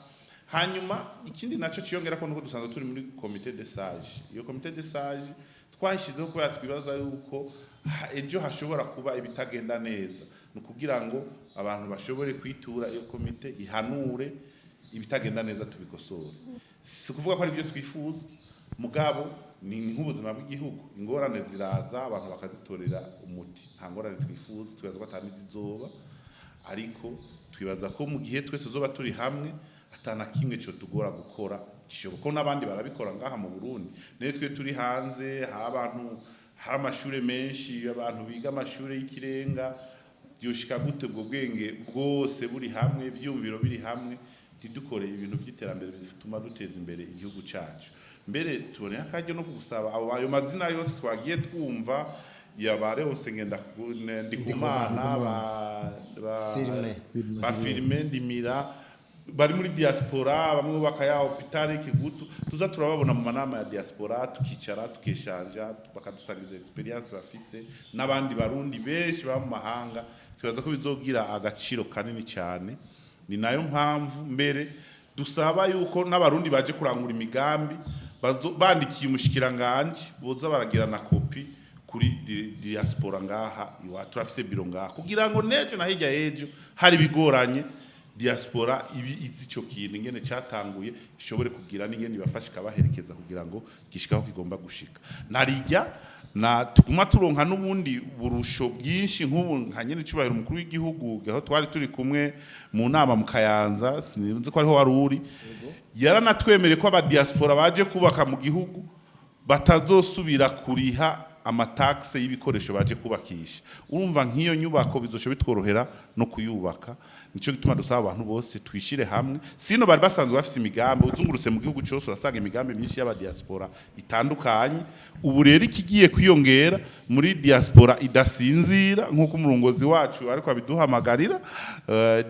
Hanyuma ikindi naco ciyongera ko nuko dusanzwe turi muri comité de sage. Iyo comité de sage twayishyizeho kubera twibaza yuko ejo hashobora kuba ibitagenda neza, ni ukugira ngo abantu bashobore kwitura iyo komite ihanure ibitagenda neza, tubikosore. Si ukuvuga ko ari byo twifuza, mugabo ni nk'ubuzima bw'igihugu, ingorane ziraza abantu bakazitorera umuti. Nta ngorane twifuza, twibaza ko atari zizoba, ariko twibaza ko mu gihe twese tuzoba turi hamwe atana kimwe cyo tugora gukora gishoboka, ko n'abandi barabikora ngaha mu Burundi. Nayo twe turi hanze hari abantu, hari amashure menshi, abantu biga amashure y'ikirenga. Byoshika gute ubwo bwenge bwose buri hamwe, ivyumviro biri hamwe, ntidukore ibintu vy'iterambere bituma duteza imbere igihugu cacu? Mbere tubone akaryo no kugusaba abo ayo mazina yose twagiye twumva ya ba Leonce Ndikumana, ba Firme. ba Firme Ndimira bari muri diaspora, bamwe bubaka ya hôpital Kigutu, tuza turababona mu manama ya diaspora, tukicara tukeshanja, bakadusangiza expérience bafise n'abandi Barundi benshi baba mu mahanga. Twibaza ko bizogira agaciro kanini cyane. Ni nayo mpamvu mbere dusaba yuko n'Abarundi baje kurangura imigambi bandikiye umushikiranganje, boza baragira na kopi kuri diaspora ngaha iwacu. Turafise biro ngaha kugira ngo nejo na hirya y'ejo hari bigoranye, diaspora ibi izi ico kintu ingene cyatanguye, ishobore kugira n'ingene ibafasha, ikabaherekeza kugira ngo gishikaho kigomba gushika. Narijya na tuguma turonka n'ubundi burusho bwinshi, nk'ubu nka nyene icubahiro umukuru w'igihugu, aho twari turi kumwe mu nama mu Kayanza, sinzi ko ariho wari uri, yaranatwemereye ko abadiaspora baje kubaka mu gihugu batazosubira kuriha amataxe y'ibikoresho baje kubakisha. Urumva nk'iyo nyubako bizosho bitworohera no kuyubaka. Nico gituma dusaba abantu bose twishire hamwe. Sino bari basanzwe bafise imigambi, uzungurutse mu gihugu cyose urasanga imigambi myinshi y'abadiaspora itandukanye. Ubu rero ikigiye kwiyongera muri diaspora idasinzira, nk'uko umurongozi wacu ariko abiduhamagarira,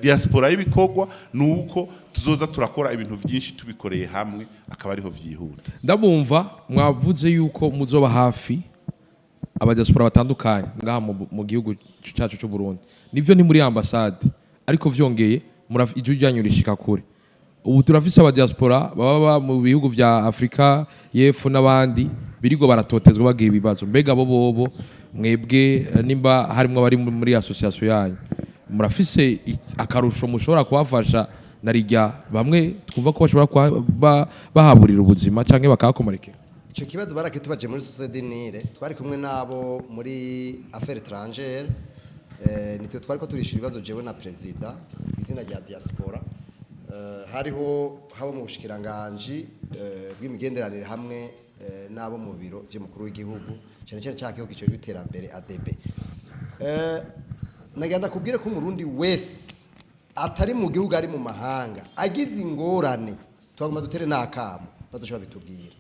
diaspora y'ibikorwa, nuko tuzoza turakora ibintu byinshi tubikoreye hamwe, akaba ariho vyihuta. Ndabumva mwavuze yuko muzoba hafi abadiaspora batandukanye ngaha mu gihugu cyacu cy'u Burundi. Nivyo, ni muri ambasade, ariko vyongeye ijwi ryanyu rishika kure. Ubu turafise aba diaspora baba mu bihugu vya Afrika y'Epfo n'abandi birigo baratotezwa, bagira ibibazo. Mbega bo bobo mwebwe, nimba harimwo abari muri association yanyu, murafise akarusho mushobora kubafasha, na rijya bamwe twumva ko bashobora kuba bahaburira ubuzima canke bakahakomerekera? Icyo kibazo barakitubaje muri Société Nile, twari kumwe nabo muri affaires étrangères. Nitwe twari ko turishyura ibibazo, jewe na perezida ku izina rya diaspora. Hariho habo mu bushikiranganji bw'imigenderanire hamwe n'abo mu biro vy'umukuru w'igihugu, cyane cyane cya kigo kijejwe iterambere ADB. Nagira ndakubwire ko umurundi wese atari mu gihugu, ari mu mahanga, agize ingorane, twagomba dutere n'akamo, bazoshobora bitubwira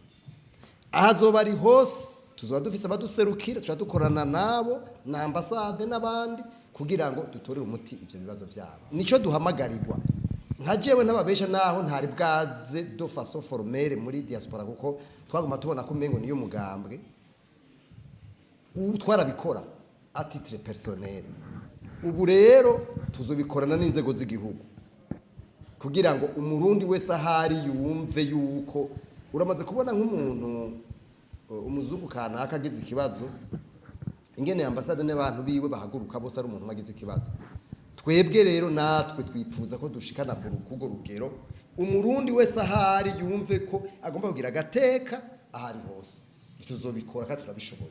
aho azoba ari hose. Tuzoba dufise abaduserukira, tuba dukorana nabo na ambasade n'abandi kugira ngo dutorere umuti ivyo bibazo vyabo. Nico duhamagarirwa. Nka jewe ntababesha, naho ntari bwaze de façon formelle muri diaspora, kuko twaguma tubona ko umengo niyo mugambwe, ubu twarabikora à titre personnel. Ubu rero tuzobikorana n'inzego z'igihugu kugira ngo umurundi wese ahari yumve yuko uramaze kubona nk'umuntu, umuzungu kanaka agize ikibazo, ingene ambasade n'abantu biwe bahaguruka bose ari umuntu umwe agize ikibazo. Twebwe rero natwe twipfuza ko dushikana ku rukugo rugero, umurundi wese ahari yumve ko agomba kugira agateka ahari hose. Tuzobikora kandi turabishoboye.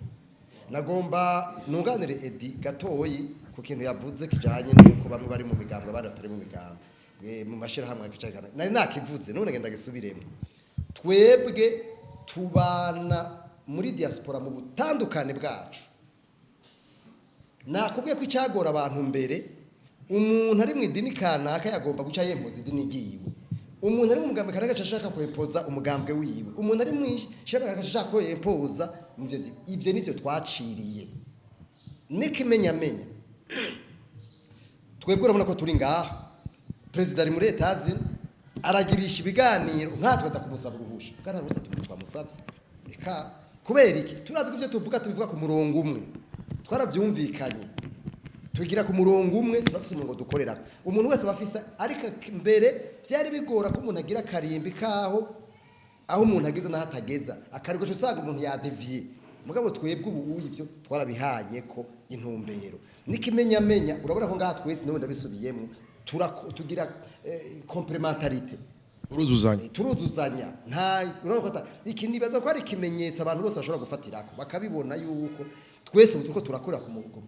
Nagomba nunganire Edi gatoyi ku kintu yavuze kijanye n'uko bamwe bari mu migambwe, abandi batari mu migambwe, mu mashirahamwe akicakana. Nari nakivuze, none ngenda gisubiremo. Twebwe tubana muri diaspora mu butandukane bwacu. Nakubwiye ko icyagora abantu mbere, umuntu ari mu idini kanaka yagomba guca yempoza idini ryiwe, umuntu ari mu mugambwe kanaka agaca ashaka kwempoza umugambwe wiwe, umuntu ari mu ishyirahamwe agaca ashaka kwempoza ivyo nivyo twaciriye n'ikimenyamenya. Twebwe urabona ko turi ngaha, perezida ari muri Etazini aragirisha ibiganiro, nkatwe ndakumusaba uruhusha bwana ruhusa twamusabye? Eka, kubera iki? Turazi ko ivyo tuvuga tubivuga ku murongo umwe, twaravyumvikanye, tugira ku murongo umwe, turafise umurongo dukorera, umuntu wese aba afise. Ariko mbere vyari bigora ko umuntu agira akarimbi kaho, aho umuntu ageze n'aho atageza, akariko usanga umuntu yadeviye. Mugabo twebwe ubu ivyo twarabihanye ko intumbero n'ikimenyamenya. Urabona ko ngaha twese, n'ubu ndabisubiyemo, tugira complémentarité. Uruzuzanya. Turuzuzanya. Nta urabona ko iki nibaza ko ari ikimenyetso abantu bose bashobora gufatirako, bakabibona yuko twese ubu turiko turakora ku mugomo.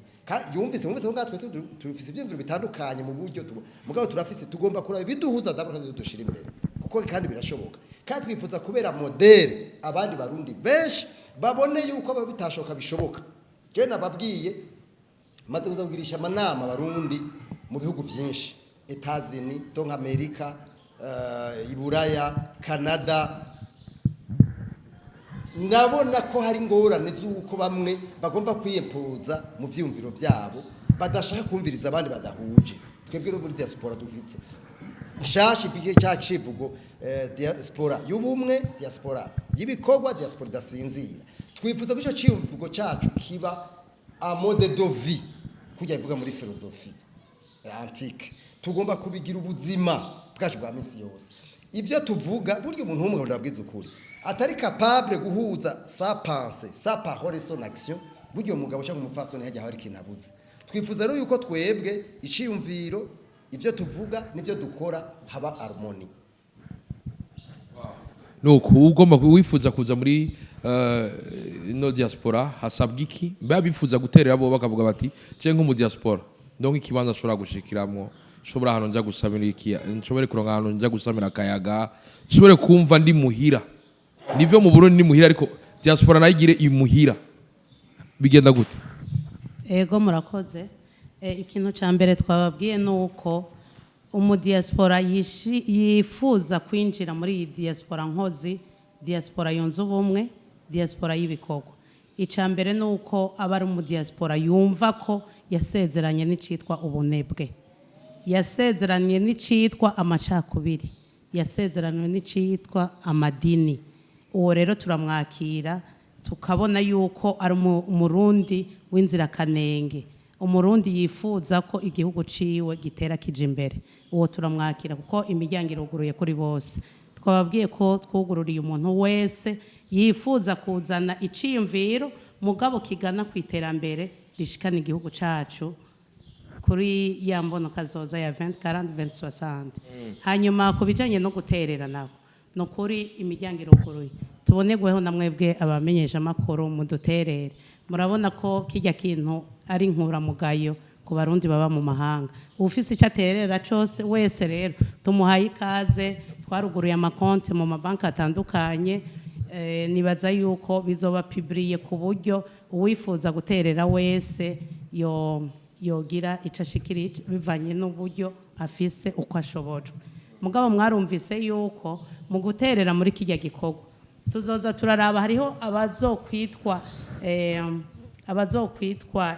Yumvise ko ngaha twese tufise ivyiyumviro bitandukanye mu buryo mugabo turafise, tugomba kuraba ibiduhuza d'abord kandi dushira imbere, kuko kandi birashoboka. Kandi twifuza kubera modèle abandi barundi benshi babone yuko aba bitashoboka bishoboka. Jewe nababwiye, maze kuza kugirisha amanama abarundi mu bihugu vyinshi, Etazini, donc Amerika, Iburaya, Canada, ndabona ko hari ingorane z'uko bamwe bagomba kwiyempoza mu vyiyumviro vyabo, badashaka kumviriza abandi badahuje. Twebwe rero muri diaspora dufite nshasha ivuge cya civugo, diaspora y'ubumwe, diaspora y'ibikorwa, diaspora idasinzira. Twifuza ko ico civugo cacu kiba un mode de vie, kujya ivuga muri philosophie antique. Tugomba kubigira ubuzima bwacu bwa misi yose ivyo tuvuga. Burya umuntu w'umugabo, ndabwiza ukuri, atari capable guhuza sa pensée, sa parole et son action, burya uwo mugabo cyangwa umupfasoni hajya hari ikintu abuze. Twifuza rero yuko twebwe iciyumviro, ivyo tuvuga n'ivyo dukora haba harmonie. Nuko ugomba wifuza kuza muri ino diaspora, hasabwa iki? Mbe bifuza guterera bo bakavuga bati: je nko mu diaspora ndonka ikibanza nshobora gushikiramwo, nshobora ahantu nja gusamira iki, nshobore kuronka ahantu nja gusamira akayaga, nshobore kumva ndi muhira. Nivyo, mu Burundi ni muhira, ariko diaspora nayo igire imuhira, bigenda gute? Ego, murakoze. Ikintu cya mbere twababwiye ni uko umudiaspora yifuza kwinjira muri iyi diaspora nkozi, diaspora yunze ubumwe, diaspora y'ibikorwa, icya mbere ni uko aba ari umudiaspora yumva ko yasezeranye n'icitwa ubunebwe, yasezeranye n'icitwa amacakubiri, yasezeranywe n'icitwa amadini. Uwo rero turamwakira, tukabona yuko ari umurundi w'inzirakanenge. Umurundi yifuza ko igihugu ciwe gitera kija imbere, uwo turamwakira kuko imiryango iruguruye kuri bose. Twababwiye ko twugururiye umuntu wese yifuza kuzana iciyumviro mugabo kigana ku iterambere rishikana igihugu cacu kuri ya mbono kazoza ya 20 40 20 60. Hanyuma ku bijanye no guterera, nako ni ukuri imiryango iruguruye. Tubonerweho na mwebwe abamenyesha amakuru muduterere. Murabona ko kijya kintu ari inkuramugayo ku Barundi baba mu mahanga. Ufise icyo aterera cose wese rero tumuhaye ikaze. Twaruguruye amakonti mu mabanki atandukanye. Nibaza yuko bizoba publié ku buryo uwifuza guterera wese yo yogira icyo ashikirije bivanye n'uburyo afise, uko ashobojwe. Mugabo mwarumvise yuko mu guterera muri kijya gikorwa tuzoza turaraba hariho abazokwitwa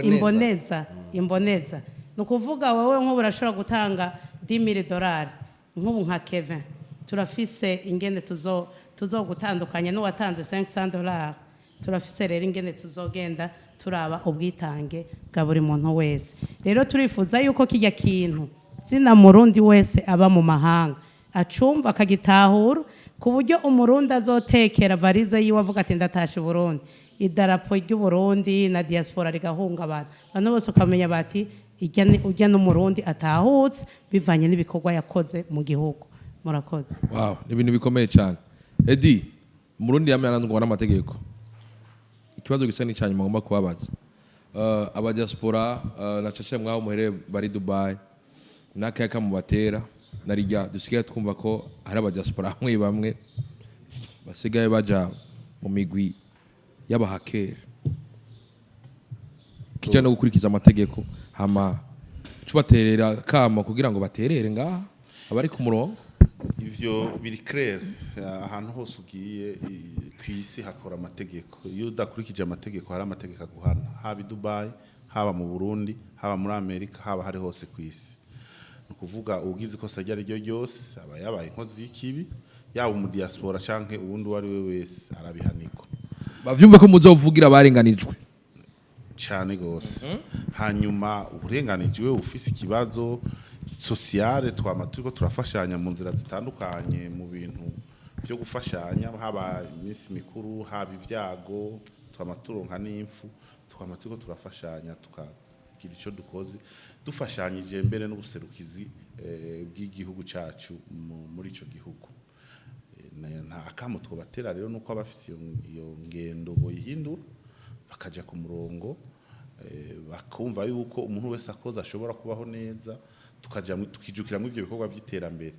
Imboneza. Imboneza. Ni ukuvuga wowe nk'ubu urashobora gutanga 10 000 dolari, nk'ubu nka Kevin, turafise ingene tuzogutandukanya n'uwatanze 500 dolari. Turafise rero ingene tuzogenda turaba ubwitange bwa buri muntu wese. Rero turifuza yuko kijya kintu zina Murundi wese aba mu mahanga acumva akagitahura, ku buryo Umurundi azotekera valise yiwe avuga ati: "Ndatashe i Burundi", idarapo ry'Uburundi na diaspora rigahungabana, abantu bose ukamenya bati: "Ujya n'Umurundi atahutse", bivanye n'ibikorwa yakoze mu gihugu. Murakoze. Wow, ni ibintu bikomeye cyane. Edi Umurundi yamye aranzwe n'amategeko. Ikibazo gisa n'icyanyuma ngomba kubabaza, abadiaspora, na cace mwaho muhereye bari Dubai n'akayaka mubatera, narijya dusigaye twumva ko hari abadiaspora bamwe bamwe basigaye baja mu migwi y'abahakeri kijya no gukurikiza amategeko, hama cubaterera kamo kugira ngo baterere ngaha abari ku murongo. Ivyo biri clair. Ahantu hose ugiye ku isi hakora amategeko. Iyo udakurikije amategeko, hari amategeko aguhana, haba i Dubai, haba mu Burundi, haba muri Amerika, haba hari hose ku isi. Ni ukuvuga ugize ikosa iryo ari ryo ryose aba yabaye inkozi y'ikibi, yaba umudiaspora canke uwundi uwo ari we wese, arabihanirwa. Bavyumve ko muzovugira abarenganijwe. Cyane gose. Hanyuma uburenganijwe, ufise ikibazo sociale, twama turiko turafashanya mu nzira zitandukanye, mu bintu byo gufashanya, haba iminsi mikuru, haba ivyago, twama turonka n'imfu, twama turiko turafashanya, tukagira ico dukoze dufashanyije mbere n'ubuserukizi bw'igihugu cacu muri ico gihugu. Nta akamo twobatera rero nuko abafise iyo ngendo boyihindura, bakaja ku murongo, bakumva yuko umuntu wese akoze ashobora kubaho neza, tukaja tukijukira muri ivyo bikorwa vy'iterambere.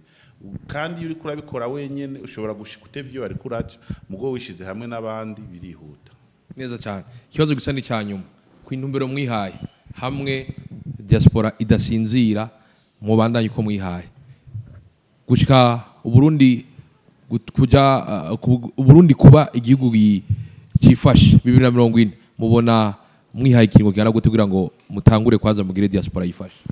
Kandi iyo uriko urabikora wenyene ushobora gushika utevye iyo wariko uraja, mugo wishize hamwe n'abandi birihuta. Neza cyane. Ikibazo gisa n'icyanyuma, ku intumbero mwihaye hamwe diaspora idasinzira, mubandanye uko mwihaye gushika Uburundi kuja Uburundi kuba igihugu cifashe 2040, mubona mwihaye ikiringo kingana gute kugira ngo mutangure kwanza mugire diaspora yifashe?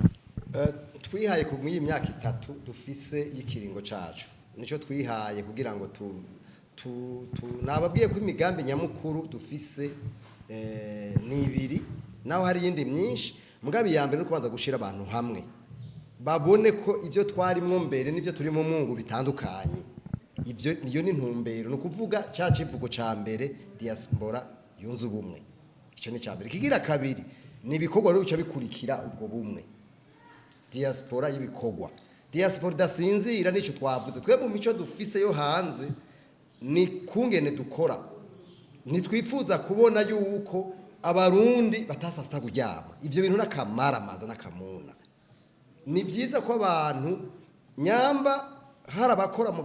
Twihaye ku mw'iyi myaka 3 dufise y'ikiringo cacu, nico twihaye kugira ngo tu nababwiye ko imigambi nyamukuru dufise ni ibiri, naho hari iyindi myinshi. Mugabe iya mbere no kubanza gushira abantu hamwe, babone ko ibyo twarimwo mbere n'ibyo turimo mungu bitandukanye. Ibyo niyo ni intumbero, ni ukuvuga ca civugo ca mbere, diaspora yunze ubumwe. Icyo ni ca mbere. Kigira kabiri ni ibikorwa rero bica bikurikira ubwo bumwe, diaspora y'ibikorwa, diaspora idasinzira. Nicyo twavuze twe mu mico dufise yo hanze, ni kungene dukora. Ntitwifuza kubona yuko Abarundi batasasta kuryama. Ivyo bintu n'akamaramaza n'akamuna. Ni byiza ko abantu nyamba hari abakora mu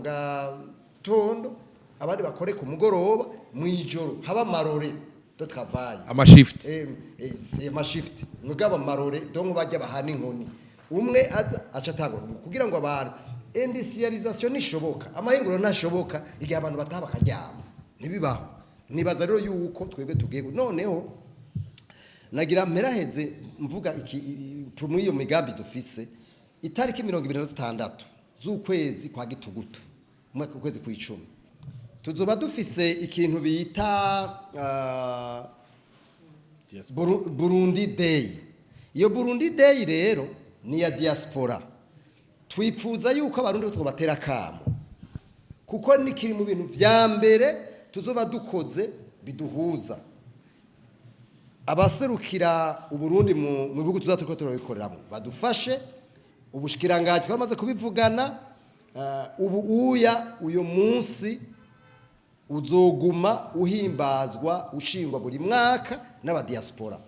gatondo, abandi bakore ku mugoroba, mu ijoro haba amarore de travail. Amashift. C'est amashift, mugabo amarore donc bajya bahana inkoni, umwe aza aca atangura kugira ngo abantu industrialisation nishoboka, amahinguriro ntashoboka igihe abantu bataha bakaryama, ntibibaho. Nibaza rero yuko twebwe tugiye noneho nagira mperaheze mvuga iki muri iyo migambi dufise. Itariki 26 z'ukwezi kwa gitugutu, umwaka ukwezi kw'icumi, tuzoba dufise ikintu bita Burundi Day. Iyo Burundi Day rero ni iya diaspora. Twipfuza yuko Abarundi twobatera akamo, kuko nikiri mu bintu vya mbere tuzoba dukoze biduhuza. Abaserukira Uburundi mu bihugu tuza turiko turabikoreramo badufashe, ubushikiranganji twamaze kubivugana. Ubu uya uyo munsi uzoguma uhimbazwa, ushingwa buri mwaka n'abadiaspora,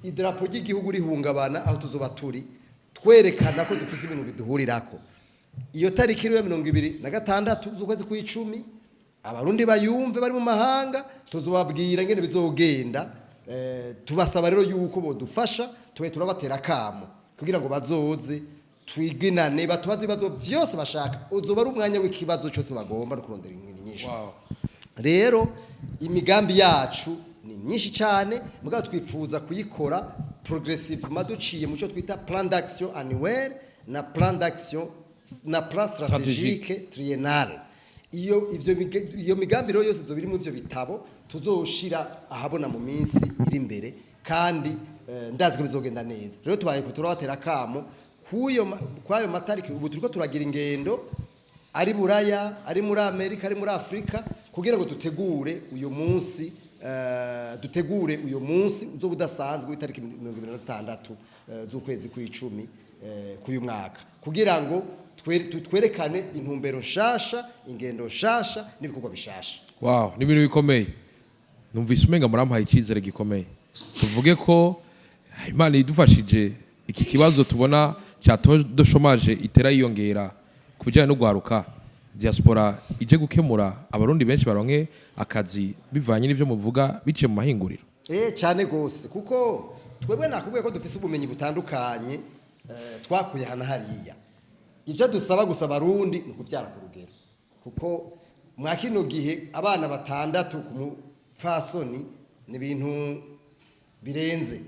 idarapo ry'igihugu rihungabana aho tuzoba turi, twerekana ko dufise ibintu biduhurirako. Iyo tariki rero 26 z'ukwezi kw'icumi, Abarundi bayumve bari mu mahanga, tuzobabwira ingene bizogenda. Tubasaba rero yuko bodufasha, tube turabatera akamo kugira ngo bazoze twiginane, batubaze ibibazo byose bashaka. Uzoba ari umwanya w'ikibazo cyose bagomba no kurondera inyishu. Rero imigambi yacu ni myinshi cyane, mugabo twifuza kuyikora progressivement, duciye mu cyo twita plan d'action annuel na plan d'action na plan stratégique triennal. Iyo migambi rero yose izoba iri mu ivyo bitabo tuzoshira ahabona mu minsi iri imbere, kandi ndazi ko bizogenda neza. Rero tubaye turabatera akamo kwayo matariki. Ubu turiko turagira ingendo, ari Buraya, ari muri Amerika, ari muri Afurika, kugira ngo dutegure uyu munsi, dutegure uyu munsi uzoba udasanzwe w'itariki 26 z'ukwezi kw'icumi k'uyu mwaka, kugira ngo twerekane intumbero nshasha, ingendo nshasha n'ibikorwa bishasha. Wow, ni ibintu bikomeye. Numvise umenga murampaye icyizere gikomeye. Tuvuge ko Imana idufashije, iki kibazo tubona cya taux de chômage itera yiyongera ku bijyanye no guharuka, diaspora ije gukemura, Abarundi benshi baronke akazi bivanye n'ivyo muvuga, biciye mu mahinguriro. Cyane gose, kuko twebwe nakubwiye ko dufise ubumenyi butandukanye twakuye hana hariya. Ivyo dusaba gusa Abarundi ni ukuvyara ku rugero, kuko mwa kino gihe abana batandatu ku mupfasoni ni ibintu birenze.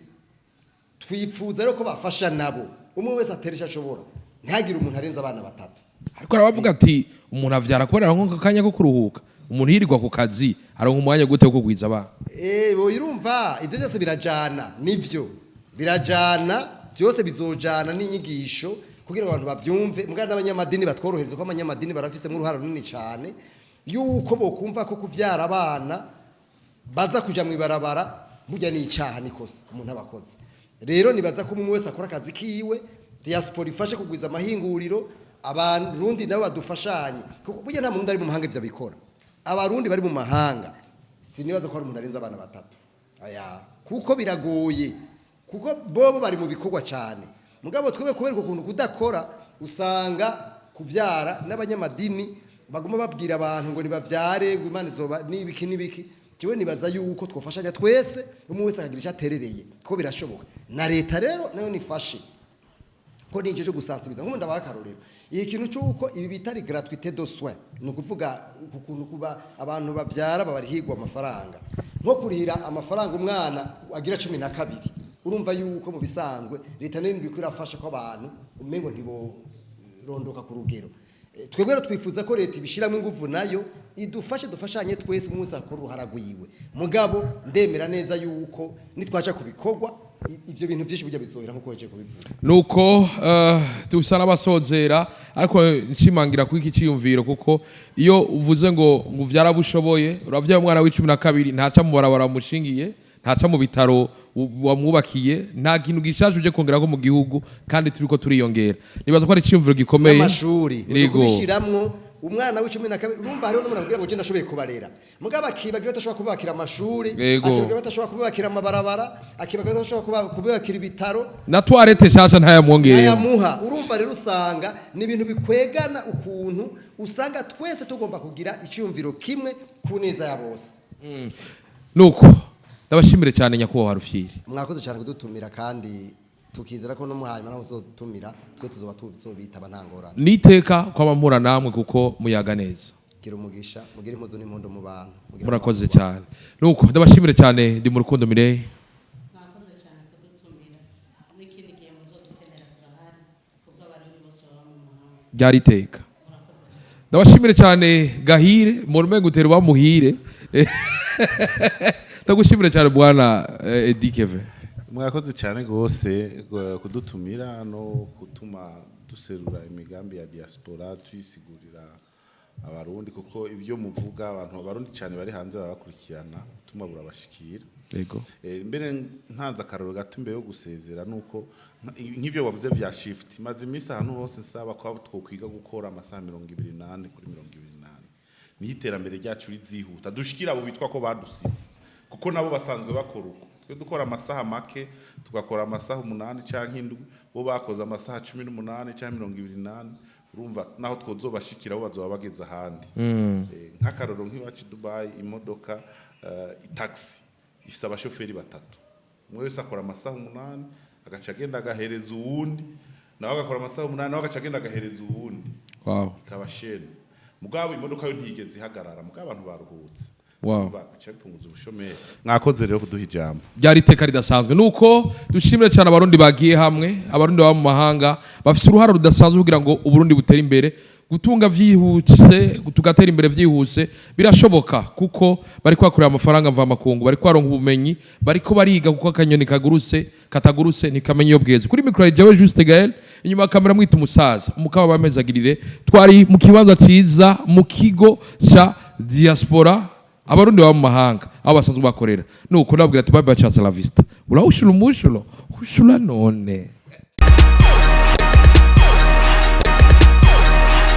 Twipfuza rero ko bafasha nabo, umwe wese atera icyo ashobora, ntihagire umuntu arenza abana batatu. Ariko arabavuga ati umuntu avyara kubera nko akanya ko kuruhuka. Umuntu yirirwa ku kazi aronka umwanya gute wo kugwiza abana? Urumva ibyo byose birajana, nivyo birajana byose, bizojana n'inyigisho kugira ngo abantu bavyumve. Mugana n'abanyamadini batworohereze, ko abanyamadini barafisemo uruhara runini cyane, yuko bokumva ko kuvyara abana baza kuja mw'ibarabara burya ni icaha, nikosa umuntu abakoze. Rero nibaza ko umwe wese akora akazi kiwe, diaspora ifashe kugwiza amahinguriro, Abarundi nabo badufashanye, kuko burya nta muntu ari mu mahanga ivyo abikora. Abarundi bari mu mahanga, sinibaza ko hari umuntu arenza abana batatu aya, kuko biragoye, kuko bobo bari mu bikorwa cyane. Mugabo twebwe kubera ukuntu kudakora, usanga kuvyara n'abanyamadini baguma babwira abantu ngo nibavyare, ngo Imana izoba n'ibiki n'ibiki. Jewe nibaza yuko twofashanya twese, umwe wese akagira icyo aterereye, ko birashoboka. Na leta rero nayo nifashe, ko ni cyo gusansibiza. Nk'ubu ndabaha akarorero, iki kintu cy'uko ibi bita ari gratuité de soins, ni ukuvuga ukuntu kuba abantu bavyara babarihirwa amafaranga, nko kurihira amafaranga umwana agira 12. Urumva yuko mu bisanzwe leta nayo iriko irafasha ko abantu umengo ntiborondoka ku rugero. Twebwe rero twifuza ko leta ibishiramo inguvu, nayo idufashe, dufashanye twese, umwe wese akora uruhara rwiwe. Mugabo ndemera neza yuko nitwaja ku bikorwa, ivyo bintu vyinshi burya bizohera, nkuko weje kubivuga. Nuko dusa n'abasozera, ariko nshimangira kuri iki cyiyumviro, kuko iyo uvuze ngo vyarabushoboye, uravyaye umwana w'12, ntaca mu barabara wamushingiye, ntaca mu bitaro wamwubakiye, nta kintu gishaje uje kongerako mu gihugu, kandi turiko turiyongera. Nibaza ko ari iciyumviro gikomeye. N'amashuri Yego. kubishiramwo umwana w'12. Urumva hariho n'umuntu akubwira ngo je ndashoboye kubarera, mugabo akibagira ko atashobora kububakira amashuri, akibagira ko atashobora kububakira amabarabara, akibagira ko atashobora kububakira ibitaro. Na toilette nshasha ntayamwongereye. Ntayamuha. Urumva rero usanga ni ibintu bikwegana, ukuntu usanga twese tugomba kugira icyumviro kimwe ku neza ya bose. Nuko ndabashimire cyane, nyakubahwa Rufyiri. Mwakoze cyane kudutumira, kandi tukizera ko no muhanyuma naho tuzotumira twe tuzoba tuzobitaba, nta ngorane. Niteka kwaba mpura namwe, kuko muyaga neza. Gira umugisha, mugire impuzu n'impundu mu bantu. Mugire Murakoze amahoro mu bantu. cyane. Nuko ndabashimire cyane, ndi mu rukundo Mireille. Mwakoze cyane kudutumira, n'ikindi gihe muzodukenera turahari kubwo Abarundi bose baba mu mahanga. Ryari iteka. Murakoze cyane. Ndabashimire cyane Gahire, mu rumengo utera bamuhire. Ndagushimire cyane, bwana Eddy Keve. Mwakoze cyane rwose kudutumira no gutuma duserura imigambi ya diaspora, tuyisigurira Abarundi, kuko ibyo muvuga abantu, Abarundi cyane bari hanze barabakurikirana, ubutumwa burabashikira. Mbere ntanze akarorero gato imbere yo gusezera, nuko nk'ivyo wavuze vya shift, maze iminsi ahantu hose nsaba ko twokwiga gukora amasaha 24/24, niho iterambere ryacu rizihuta, dushikira abo bitwa ko badusize, kuko nabo basanzwe bakora uko. Twe dukora amasaha make, tugakora amasaha 8 canke 7, bo bakoze amasaha 18 canke 24. Urumva naho twozobashikira, bo bazoba bageze ahandi. Nk'akarorero, nk'iwacu i Dubai, imodoka, taxi ifise abashoferi batatu, umwe wese akora amasaha 8, agaca agenda agahereza uwundi, nawe agakora amasaha 8, nawe agaca agenda agahereza uwundi. Ikaba chaîne. Mugabo imodoka yo ntiyigeze ihagarara, mugabo abantu baruhutse. Urumva, bica bipunguza ubushomeri. Mwakoze rero kuduha ijambo. Byari iteka ridasanzwe. Nuko dushimire cyane Abarundi bagiye hamwe, Abarundi baba mu mahanga bafite uruhara rudasanzwe kugira ngo Uburundi butere imbere, gutunga vyihuse, tugatera imbere vyihuse. Birashoboka kuko bari kwakorera amafaranga mvamakungu, bari kwaronka ubumenyi, bariko bariga, kuko akanyoni kagurutse katagurutse ntikamenya iyo bweze. Kuri micro jewe Juste Gaël, inyuma ya kamera mwita umusaza umukaba bamezagirire. Twari mu kibanza ciza, mu kigo ca diaspora, Abarundi baba mu mahanga aho basanzwe bakorera. Nuko nabwira ati: "Bye bye, ciao, la vista." Urawushura umushulo ushura none.